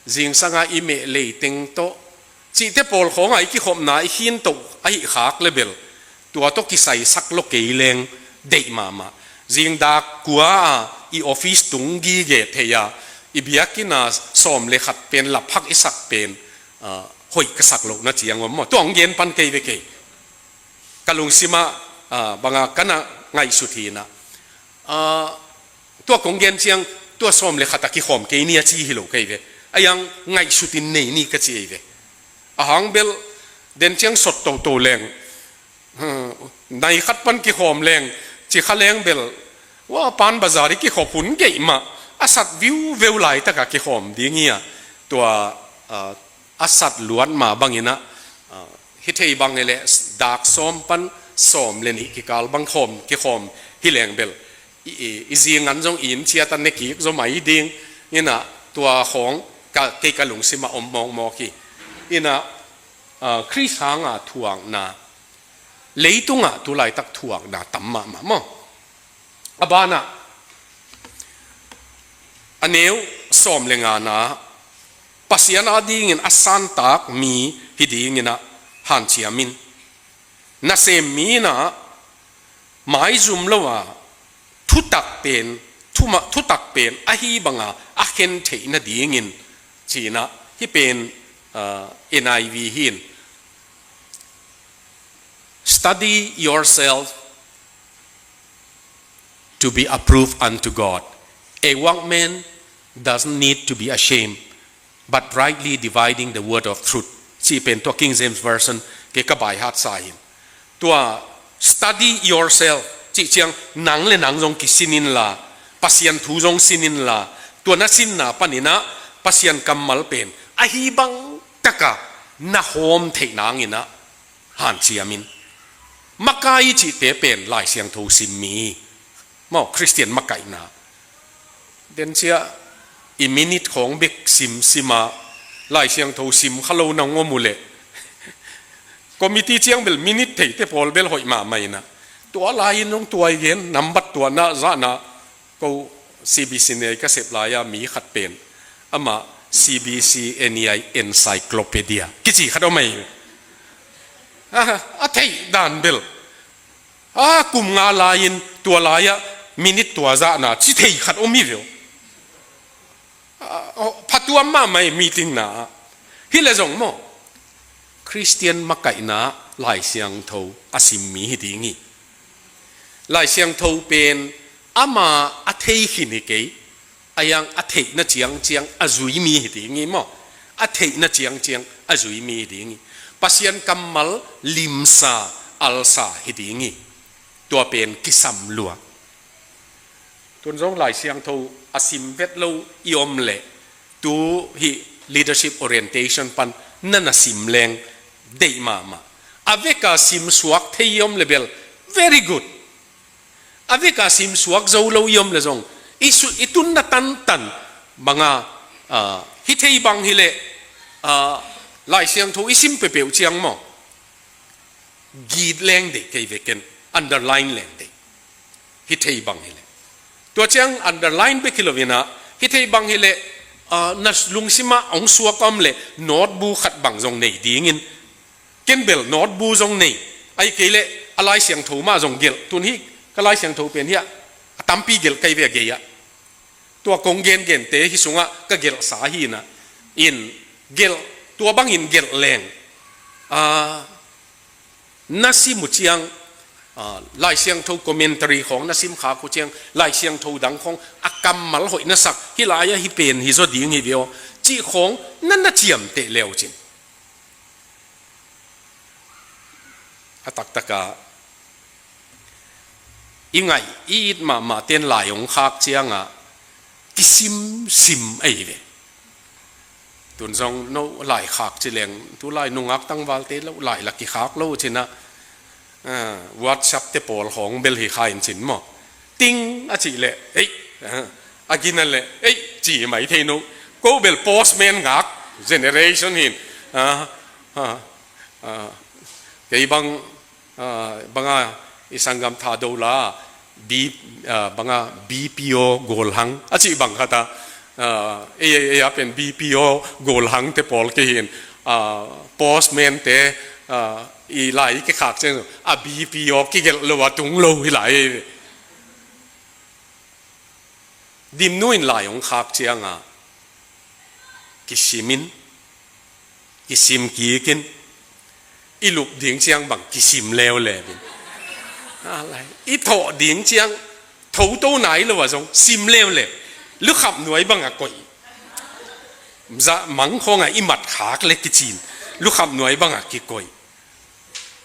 zingsanga i meh leiteng tawh cihte pawl khawnga i kikhopna i khin toh ahi khak le bel, tua tawh kisaisak lo kei leng deih mahmah. Zingdak kua a i office tung gige thei a, i biakinn a sawm le khat pen laphak i sak pen, ah, hoih ka sak lohna ciang om maw? Tua hong gen pan kei ve kei. Ka lungsimah, ah, banga ka na ngaihsut hi in ah. Ah, tua kong gen ciang, tua sawm le khat a kikhawm kei ni a ci hi lo kei ve. A yang ngaihsutin nei ni ka ci ei ve. A hang bel, den ciang sot toto leng. Hmm, nai khat pan kikhawm leng, ci kha leng bel. Wa pan bazar i kikhop hun geih mah, a sat viuveu laitaka kikhawm ding hi a. Tua, ah, a sat luat ma bangin ah, ah, hi thei bang hi leh dak sawm pan sawm le nih kikal bang khawm, kikhawm hi leng bel. I, i, i zingan zong i inn ciat a ne kik zaw mai ding, in ah tua khawng ka, kei ka lungsimah om mawkmawk hi. In ah, ah, Khrist hanga thuakna, leitungah tu laitak thuakna tam mahmah maw? A banah, a neu sawm le ngana, Pasian adingin a santak mi hi dingin ah hanciam in. Nasem mi in ah maizum lo a, thutak pen, thuma-, thutak pen ahi banga a khen theih nadingin, ci in ah, hih pen, ah, N I V hi in. Study yourself to be approved unto God. A workman doesn't need to be ashamed, but rightly dividing the word of truth. Ci pen tua King James Version kei ka baihat sa hi in. Tua study yourself, cih ciang nang le nang zong kisin inla, Pasian thu zong sin inla, tua na sinna panin ah Pasian kammal pen ahi bang taka na hawm theih nangin ah hanciam in. Makai cihte pen Lai Siangtho sim mi maw, Khristian makaihna. Den ciah i minute khawng bek simsim a, Lai Siangtho sim kha lo na hong om uh leh, committee ciang bel minute theite pawl bel hoih mahmah in ah. Tua lai-in hong tuai gen, nambat tuahna zahna, ko C B C N I ka sep lai-a mi khat pen, amah C B C N I Encyclopedia kici khat om ahi. A, a theih dan bel. A kum nga lai-in tua lai-ah minit tua zahna ci thei khat om hi ve aw. A, aw, phatuam mahmah hi meeting na ah. Hi le zong maw, Khristian makaihna Lai Siangtho a sim mi hi ding hi. Lai Siangtho pen ama a thei khin hi kei. A hiang a theihna ciangciang a zui mi hi ding hi maw. A theihna ciangciang a zui mi hi ding hi. Pasian kammal limsa, alsa hi ding hi. Tua pen kisam lua. Tun zong Lai Siangtho a sim vet lo i om leh, tu hih leadership orientation pan na na sim leng deih mahmah. A veka sim suak thei i om le bel, very good. A veka sim suak zo lo i om le zong, i su-, i tunna tantan banga, ah, hi thei bang hi leh, ah, Lai Siangtho i sim peuhpeuh ciang maw, git leng deih kei ve ken, underline leng deih. Hi thei bang hi leh. Tua ciang underline bek hi lo-in ah, hi thei bang hi leh, ah, na lungsimah hong suak a om leh, notebook khat bang zong nei dingin, ken bel notebook zong nei, ahih kei leh a Lai Siangtho mah zong gelh, tun hih ka Lai Siangtho pen hiah, a tampi gelh kei ve a gei-ah. Tua kong gengente hih sungah ka gelhsa hi-in ah, in gelh, tua bangin gelh leng. Ah, na sim uh ciang, ah, Lai Siangtho commentary khawng na sim khak uh ciang, Lai Siangtho dang khawng a kammal hoih na sak, hih lai-ah hih pen hi zaw ding hi ve aw, cih khawng na na ciamteh le uh cin. A taktakah i ngaih, i it mahmah ten lai hong khak ciangah kisimsim ahi ve. Tun zong no lai khak ci leng, tu lai nungak tangvalte lo lai la kikhak lo cin ah, ah, WhatsApp te pawl khawng bel hi kha in cin maw. Ting a cih leh, ei, ah, a gina leh, ei, ci mai thei no. Ko bel postman ngak generation hi-in, ah, ah, ah, kei bang, ah, banga i sanggam Thado la, B, ah, banga B P O golhang a cih bang khat ah, ah, ei, ei, ei a pen B P O golhang te pawl kei hi-in, ah, postman te, ah, i lai i kikhak ciang a B P O kigelh lo a tung lo hi lai. Dimnu in lai hong khak ciangah kisimin, kisim kikin, i lup ding ciang bang kisim leuleu in. A lai, i thawh ding ciang thoto nai lo ah zong sim leuleu. Lukhap nuai bangah koih. Zah mang khawngah i mat khak le kicin. Lukhap nuai bangah kikoih.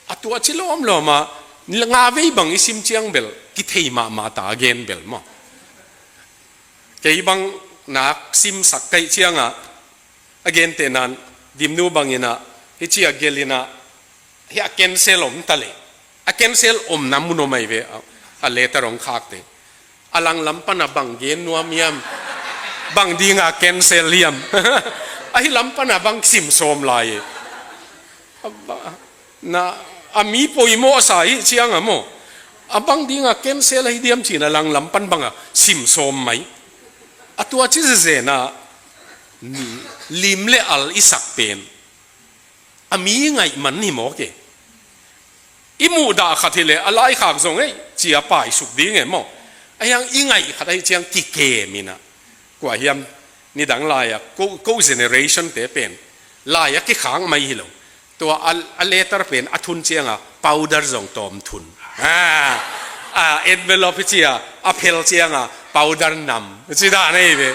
A tua ci lawmlawm ah, nga vei bang i sim ciang bel kithei mahmah ta a gen bel maw. Kei bang nak simsak kaih ciangah, a gentehna in Dimnu bangin ah, hih ci a gelh in ah, hih a cancel om ta leh, a cancel omna mun om ahi ve, a, a letter hong khakte. A langlam pan a bang gen nuam hiam, bang dinga cancel hiam. Ahi lam pan a bang sim sawm lai. A ba-, na, a mi poimawh sa hi ciang a maw. A bang dinga cancel ahi diam cin a langlam pan banga sim sawm mai. A tua ci zezen a, lim le al i sak pen a mi ngaih man hi mawk e. I muhdah khat hileh a laikhak zong ei, ci a paisuk ding e maw. A hiang i ngaih khat ahi ciang kikem in ah. Kua hiam nidang lai-a ko, ko generation te pen lai-a kikhak mai hi lo. Tua a, a letter pen a thun cianga powder zong tawm thun. A, a envelope hi cia a phel cianga powder nam. Ci dan ahi ve.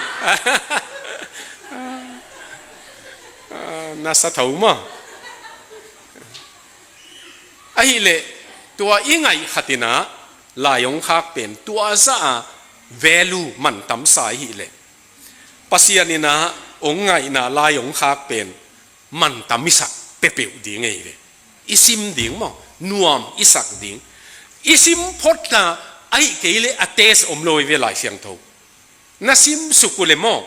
A, na sa tho maw. Ahihleh tua i ngaih khat in ah lai hong khak pen tua zah a value mantamsa ahihleh Pasian in ah hong ngaihna lai hong khak pen mantam i sak peuhpeuh ding ahi ve. I sim ding maw, nuam i sak ding. I sim phot ta, ahih kei leh a test om lo ahi ve Lai Siangtho. Na sim suk uh leh maw,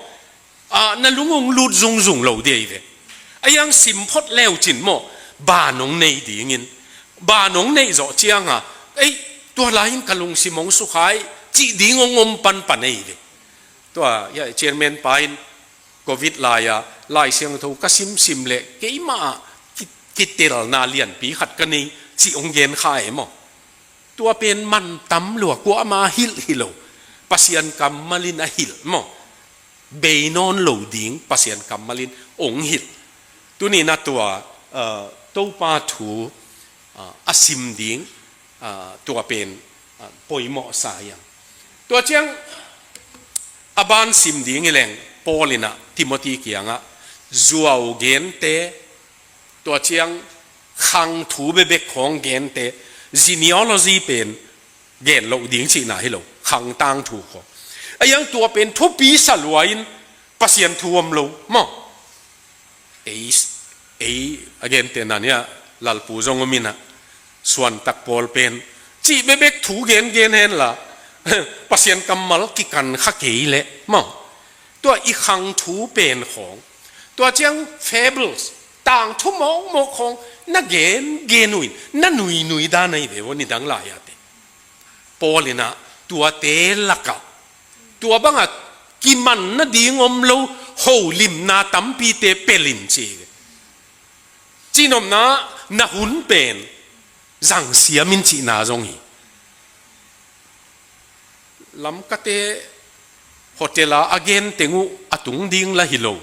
a, na lung hong lut zungzung lo ding ahi ve. A hiang sim phot le uh cin maw, ban hong nei dingin. Ban hong neih zawh cianga, ei, tua lai-in ka lungsim hong sukha hi, cih ding hong om panpan ahi ve. Tua, hiah chairman pa in, Covid lai-a, Lai Siangtho ka simsim leh, keimah ah ki-, kitelna lianpi khat ka nei, cih hong gen kha e maw. Tua pen man tam lua, kuamah a hilh hi lo. Pasian kammal in a hilh maw. Bei nawn lo ding Pasian kammal in ong hilh. Tuni-in ah tua, ah, Topa thu, ah, a sim ding, ah, tua pen, ah, poimawh sa hiam. Tua ciang a ban sim ding hi leng Paul in ah Timothy kiangah zuau gente, tua ciang khang thu bekbek khawng gente, genealogy pen gen loh ding cihna hi lo, khang tangthu khawng. A hiang tua pen thupi sa lua in Pasian thu om lo maw. Ei, ei a gente na nia, lalpu zong om in ah, suantak pawl pen cih bekbek thu gengen hen la, Pasian kammal kikan kha kei leh maw. Tua i khang thu pen khawng, tua ciang fables, tangthu mawkmawk khawng na gengen uh in, na nuinui dan ahi ve ua, nidang lai-a te. Paul in ah tuate lakah, tua bangah kiman nading om lo holimna tampite pelin ci hi ve. Cihnopna, na hun pen zangsiam in cihna zong hi. Lamkate hotel-a a gen teng uh a tung ding la hi lo.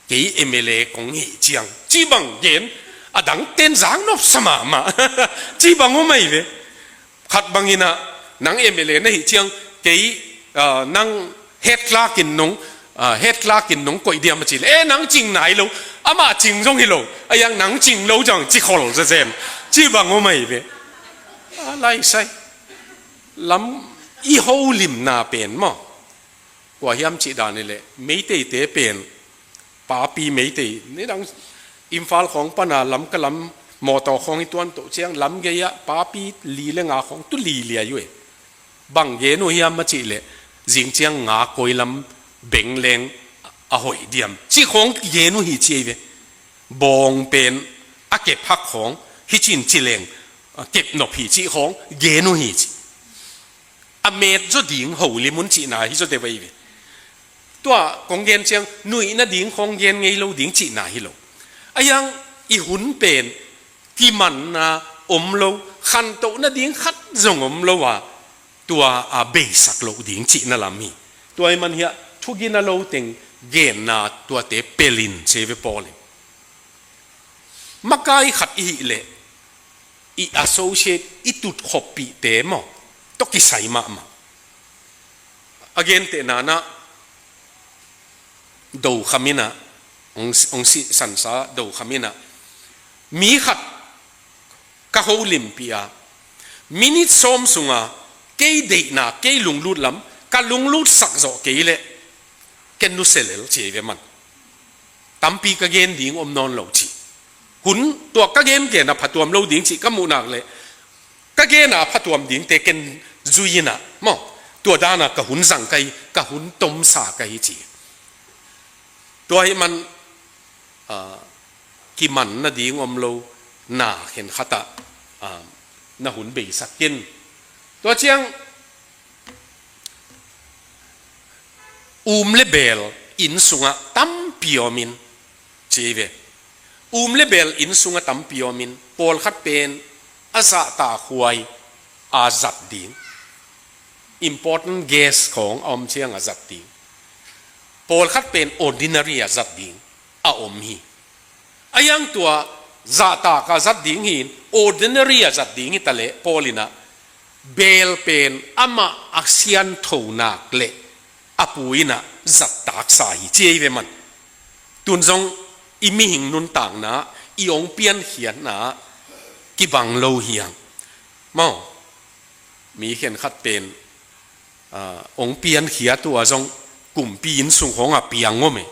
Kei M L A kong hih ciang, cih bang gen, a dangten zaknop sa mahmah. Cih bang om ahi ve. Khat bang in ah, nang M L A na hih ciang, kei, ah, nang head clerk in nong, ah, head clerk in nong koih diam a cih leh, eh, nang cing nai lo, amah cing zong hi lo, a hiang nang cing lo zong ci khol zenzen. Cih bang om ahi ve. A laisai. Lam i holimna pen maw. Kua hiam cih dan hi leh, Meiteite pen, papi Meitei, nidang Imphal khawng pana Lamka lam mawtaw khawng i tuan toh ciang, lam gei-ah papi li le nga khawng tu li liai uh e. Bang gen uh hiam a cih leh, zing ciang nga koi lam beng leng a hoih diam, cih khawng gen uh hi ci hi ve. Bawng pen a kep hak khawng, hi cin ci leng, a kep nop hi cih khawng gen uh hi ci. A met zaw ding holim un cihna hi zaw deuh ahi ve. Tua kong gen ciang nuih nading khawng gen ngei lo ding cihna hi lo. A hiang i hun pen kimanna om lo, khantoh nading khat zong om lo a, tua a beisak loh ding cihna lam hi. Tua ahih man hiah thugina lo teng genna tuate pelin ci hi ve Paul in. Makai khat i hih leh i associate, i tutkhawmpihte maw, tawh kisai mahmah. A gentehna-ah Do Kham in ah, hong, hong sihsansa Do Kham in ah, mi khat ka holimpih a, minute sawm sunga kei deihna, kei lunglut lam ka lunglutsak zawh kei leh, ken nusia lel ci hi ve man. Tampi ka gen ding om nawn lo ci. Hun tua ka gengen a phatuam lo ding cih ka muh nak leh, ka gen a phatuam dingte ken zui in ah maw, tua dan a ka hun zang ka hi, ka hun tomsa ka hi ci. Tua ahih man, ah, kiman nading om lo na khenkhat ah, ah, na hun beisak ken. Tua ciang, um le beel inn sungah tampi om in ci hi ve. Um le beel inn sungah tampi om in, pawlkhat pen a zahtakhuai a zat ding, important guest khawng a om ciang a zat ding, pawlkhat pen ordinary a zat ding a om hi. A hiang tua zahtak a zat ding hi in, ordinary a zat ding hi ta leh Paul in ah, beel pen amah a siangtho nak leh a pu in ah zattaksa hi ci hi ve man. Tun zong i mihing nuntakna, i hong piankhiatna kibang lo hi hang maw. Mi khenkhat pen, ah, hong piankhiat uh a zong kumpi inn sung khawng a piang om e.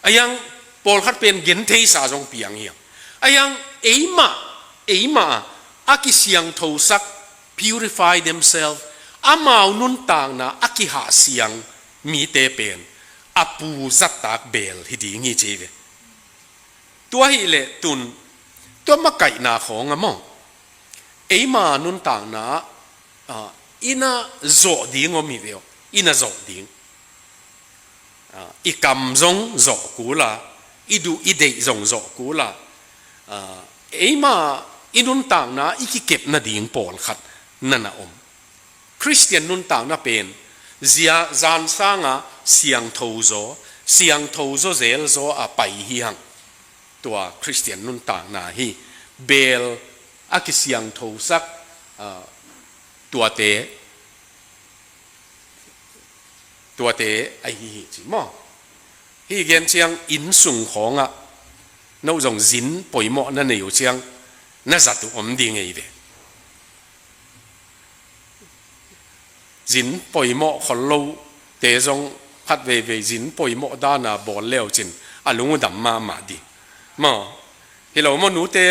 A hiang pawlkhat pen gentheisa zong piang hi hang. A hiang eimah, eimah a kisiangthosak, purify themselves, amau nuntakna a kihahsiang mite pen a pu zattak beel hi ding hi ci hi ve. Tua ahih leh tun, tua makaihna khawng ah maw, eima nuntakna ah, i na zawh ding om hi ve aw, i na zawh ding. Ah, i kam zong zawh kul a, i duh i deih zong zawh kul a, ah, eima i nuntakna i kikep nading pawlkhat na na om. Khristian nuntakna pen zia zan sanga siangtho zaw, siangtho zaw zel zaw a pai hi hang. Tua Khristian nuntakna hi. Bel a kisiangthosak, ah, tuate, tuate ahi hi ci maw? Hi gen ciang inn sung khawngah no zong zin poimawh na nei uh ciang na zat uh om ding ei ve. Zin poimawh khol lo te zong khat veivei zin poimawh dana bawl leucin a lung uh dam mahmah ding maw? Hi lo maw, nute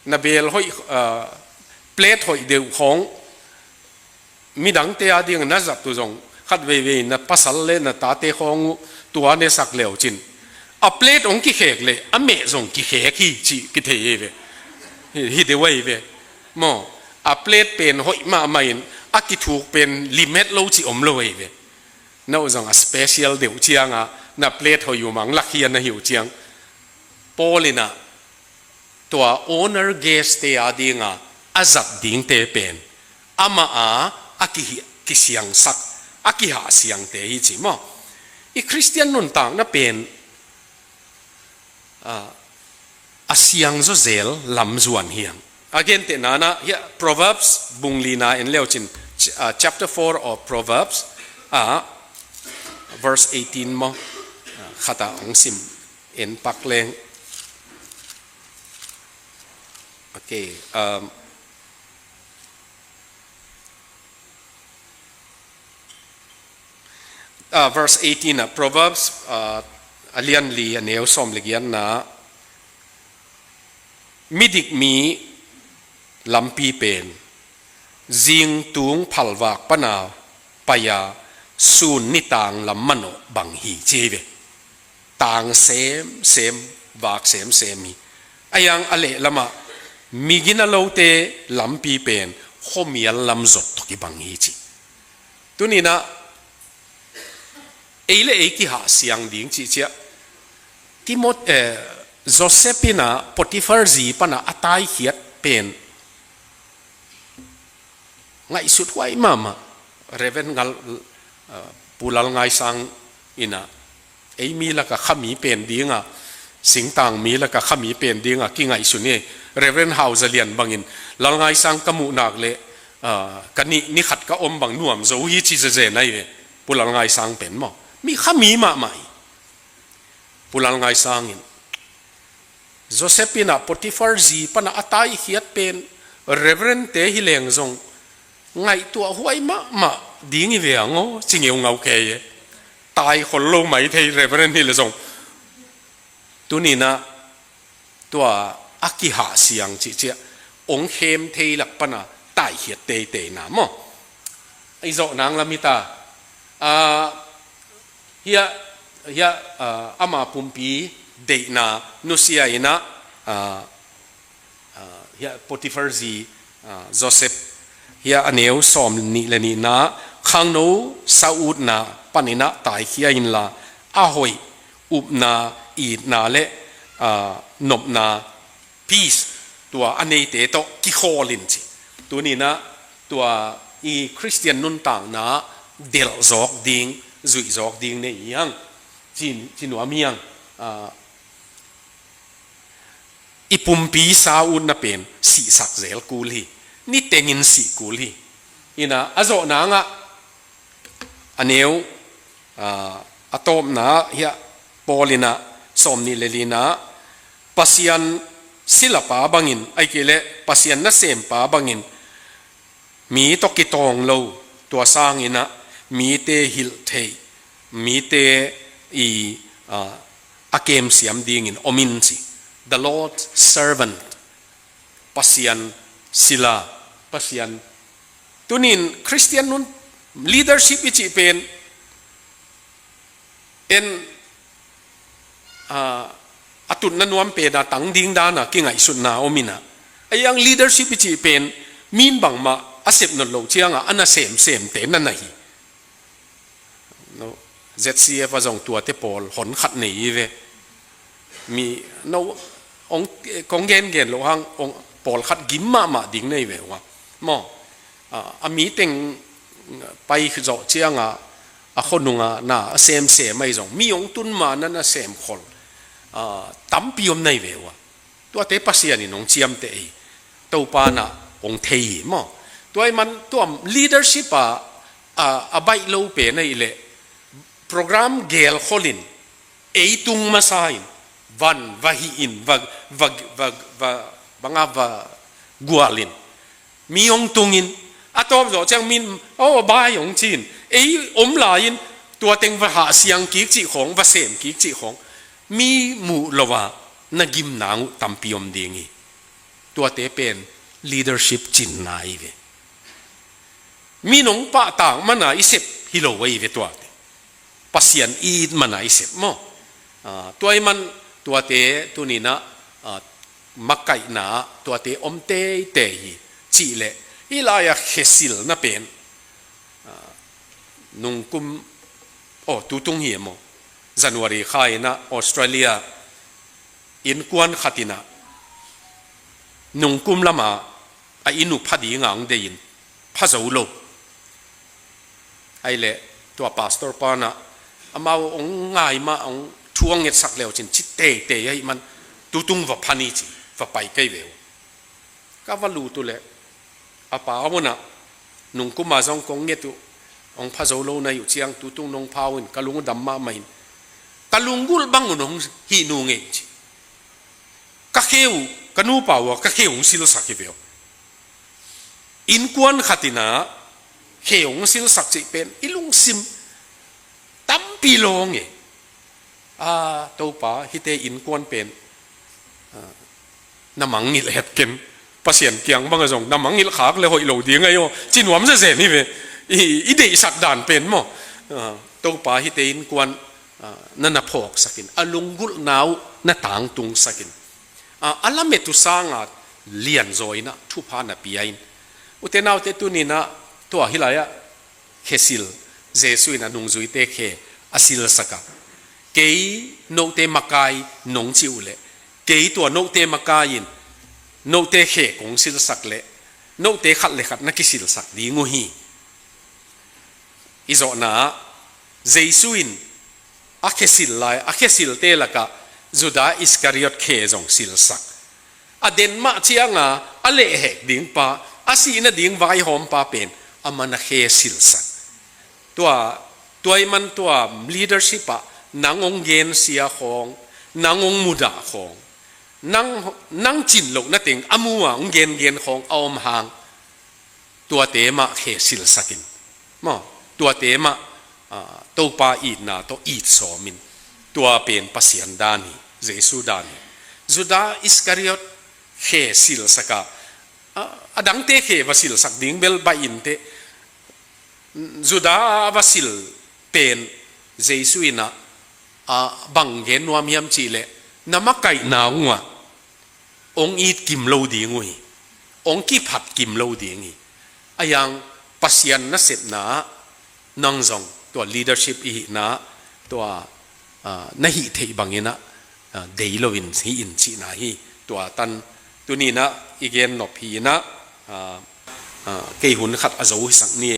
na bel hoih, ah, plate hoih deuh khawng midangte a ding na zat uh zong khat veivei na pasal le na tate khawng uh tua ne sak leucin a plate hong kikhek le a meh zong kikhek hi cih kithei ei ve. Hi, hi deuh ei ve maw? A plate pen hoih mahmah in a kithuk pen limit lo cih om lo ei ve. No zong a special deuh cianga na plate hoih uh mang lak hi a na hi uh ciang. Paul in ah tua honor guest te a dinga a zat dingte pen amah a, a kihi-, kisiangsak, a kihahsiangte hi ci maw? I Khristian nuntakna pen, ah, a siangzaw zel lam zuan hi hang. A gentehna ah hiah Proverbs bung lina en leucin, ch-, ah, chapter four of Proverbs, ah, verse eighteen maw? Ah, khat ah hong sim en pak leng. Okay, um, ah, verse eighteen ah, Proverbs, ah, a lian li a neu sawm le giatna, midik mi lampi pen zingtung phalvak pana pai-a sun nitang lam manawh bang hi ci hi ve. Tang semsem, vak semsem hi. A hiang a lehlamah migina lote lampi pen khuamial lam zot tawh kibang hi ci. Tuninah ei le ei kihahsiang ding cihciah Timot-, eh, Joseph inah Potiphar zi panah a taikhiat pen ngaihsut huai mahmah. Reverend Ngal, uh, Pu Lal Ngai Sang inah ei mi laka khami pen dinga, singtang mi laka khami pen dinga kingaihsun hi. Reverend Hau Za Lian bangin Lal Ngai Sang ka muh nak le, uh, ka ni, ni khat ka om bang nuam zo hi ci zezen ahi ve. Pu Lal Ngai Sang pen maw, mi khami mahmah hi. Pu Lal Ngai Sang in Joseph inah Potiphar zi panah a taikhiat pen Reverend te hi leng zong ngaihtuah huai mahmah ding hi ve ang aw, ci ngeungau kei e. Taikhol lo mai thei Reverend hi le zong. Tuninah tua a kihahsiang cihciah ong khem thei lak pana taikhiat teiteina maw? I zawh nang lam hi ta. Ah, hiah, hiah, ah, ama pumpi deihna nusia inah, ah, ah, hiah Potiphar zi, ah, Joseph, hiah a neu sawm nih le nihna, khangno sa utna paninah taikhia inla, a hoih upna, itna le, ah, nopna, peace, tua a neite tawh kikhawl in ci. Tuninah tua i Khristian nuntakna delh zawk ding, zuih zawk ding nei hi hang. Ci, ci nuam hi hang. Ah, i pumpi sa utna pen sihsak zel kul hi. Nitengin sih kul hi. Inah a zawh nangah a neu, ah, a tawpna hiah Paul inah sawm nih le lina, Pasian silapa bangin, ahih kei leh Pasian nasempa bangin mi tawh kitawng lo, tua sanginah mite hilh theih, mite i, ah, a kemsiam dingin om in ci. The Lord's servant. Pasian sila, Pasian. Tunin Khristian nun leadership i cih pen en, ah, a tutna nuam pena tang ding dana kingaihsutna om inah. A hiang leadership i cih pen min bangmah a sep nawn loh cianga a na semsemte na na hi. No, Z C F a zong tuate pawl hon khat nei hi ve. Mi, no, ong, kong gengen loh hang, ong, pawl khat gim mahmah ding nei ve ua. Maw? A, a mi teng pai zawh cianga a khonunga na a semsem ahi zong, mi hong tun ma na na semkhol, a, tampi om nai ve uh a. Tuate Pasian in hong ciamteh hi, Topa na hong thei hi maw. Tua ahih man tua leadership a, a, a baih lo pen ahih leh program gelkholin ei tung masa in, van va hih in, va, va, va, va, banga va gualin, mi hong tungin, a tawp zawh ciang min, aw, bai hong ci-in, ei om lai-in, tua teng va hahsiang kik cih khawng, va sem kik cih khawng, mi muh lo a na gim nang uh tampi om ding hi. Tuate pen leadership cinna ahi ve. Mi nong pahtak mana i sep hi lo ahi ve tuate. Pasian i it mana i sep maw. A, tua ahih man tuate tuninah, a, makaihna ah tuate om teitei hi. Cih leh hih lai-a khesilna pen, a, nungkum, aw, tutung hi e maw, January kha inah Australia innkuan khat inah nungkum lama a inn uh pha dinga hong dei in pha zo lo. Ahih leh tua pastor pa nah amau hong ngai mah, hong thu hong ngetsak leu cin ci teitei ahih man tutung va pha ni ci, va pai kei ve uh. Ka va lut uh leh a pa munah nungkuma zong kong nget uh, hong pha zo lo na hi uh ciang tutung nong pha uh in ka lung uh dam mahmah in, ka lunggulh bang un hong hih nung ei ci. Ka khe uh, ka nupa uh a ka khe hong silsak hi ve uh. Innkuan khat inah khe hong silsak cih pen i lungsim tampi lawng e. A, Topa, hihte innkuan pen, a, na mangngilh het ken. Pasian kiang banga zong na mangngilh khak le hoih lo ding ahi aw, ci nuam zezen hi ve. I, i deihsak dan pen maw. A, Topa, hihte innkuan, a, na na phawksakin, a lunggulhna uh na tangtungsakin. A, a lamet uh sanga lianzaw inah thupha na pia in. Ute naute tuninah tua hih lai-ah khesil, Jesu in a nungzuite khe a silsak a, kei note makai nong cih uh leh, kei tua note makai in note khe kong silsak leh, note khat le khat na kisilsak ding uh hi. I zawhna ah Jesu in a khesil lai, a khesilte lakah Judah Iskariot khe zong silsak. A den mah cianga a lehhek ding pa, a sih nading vaihawm pa pen amah na khe silsak. Tua, tua ahih man tua leadership ah nang hong gensia khawng, nang hong mudah khawng, nang, nang cin loh na teng a mu a hong gengen khawng a om hang, tuate mah khe silsakin maw, tuate mah, a, Topa itna tawh it sawmin, tua pen Pasian dan hi, Jesu dan hi. Judah Iskariot khe silsak a, a, a dangte khe va silsak ding bel baih inteh. Judah a va sil pen Jesu inah, a, bang gen nuam hiam cih leh, na makaihna uh ah hong it kim lo ding uh hi, hong kiphat kim lo ding hi. A hiang Pasian nasepna ah nang zong tua leadership i hihna ah tua, a, na hih theih banginah, a, dei loin hih in cihna hi. Tua tan tuninah i gen nop hi inah, a, a, kei hun khat a zo hisak ni.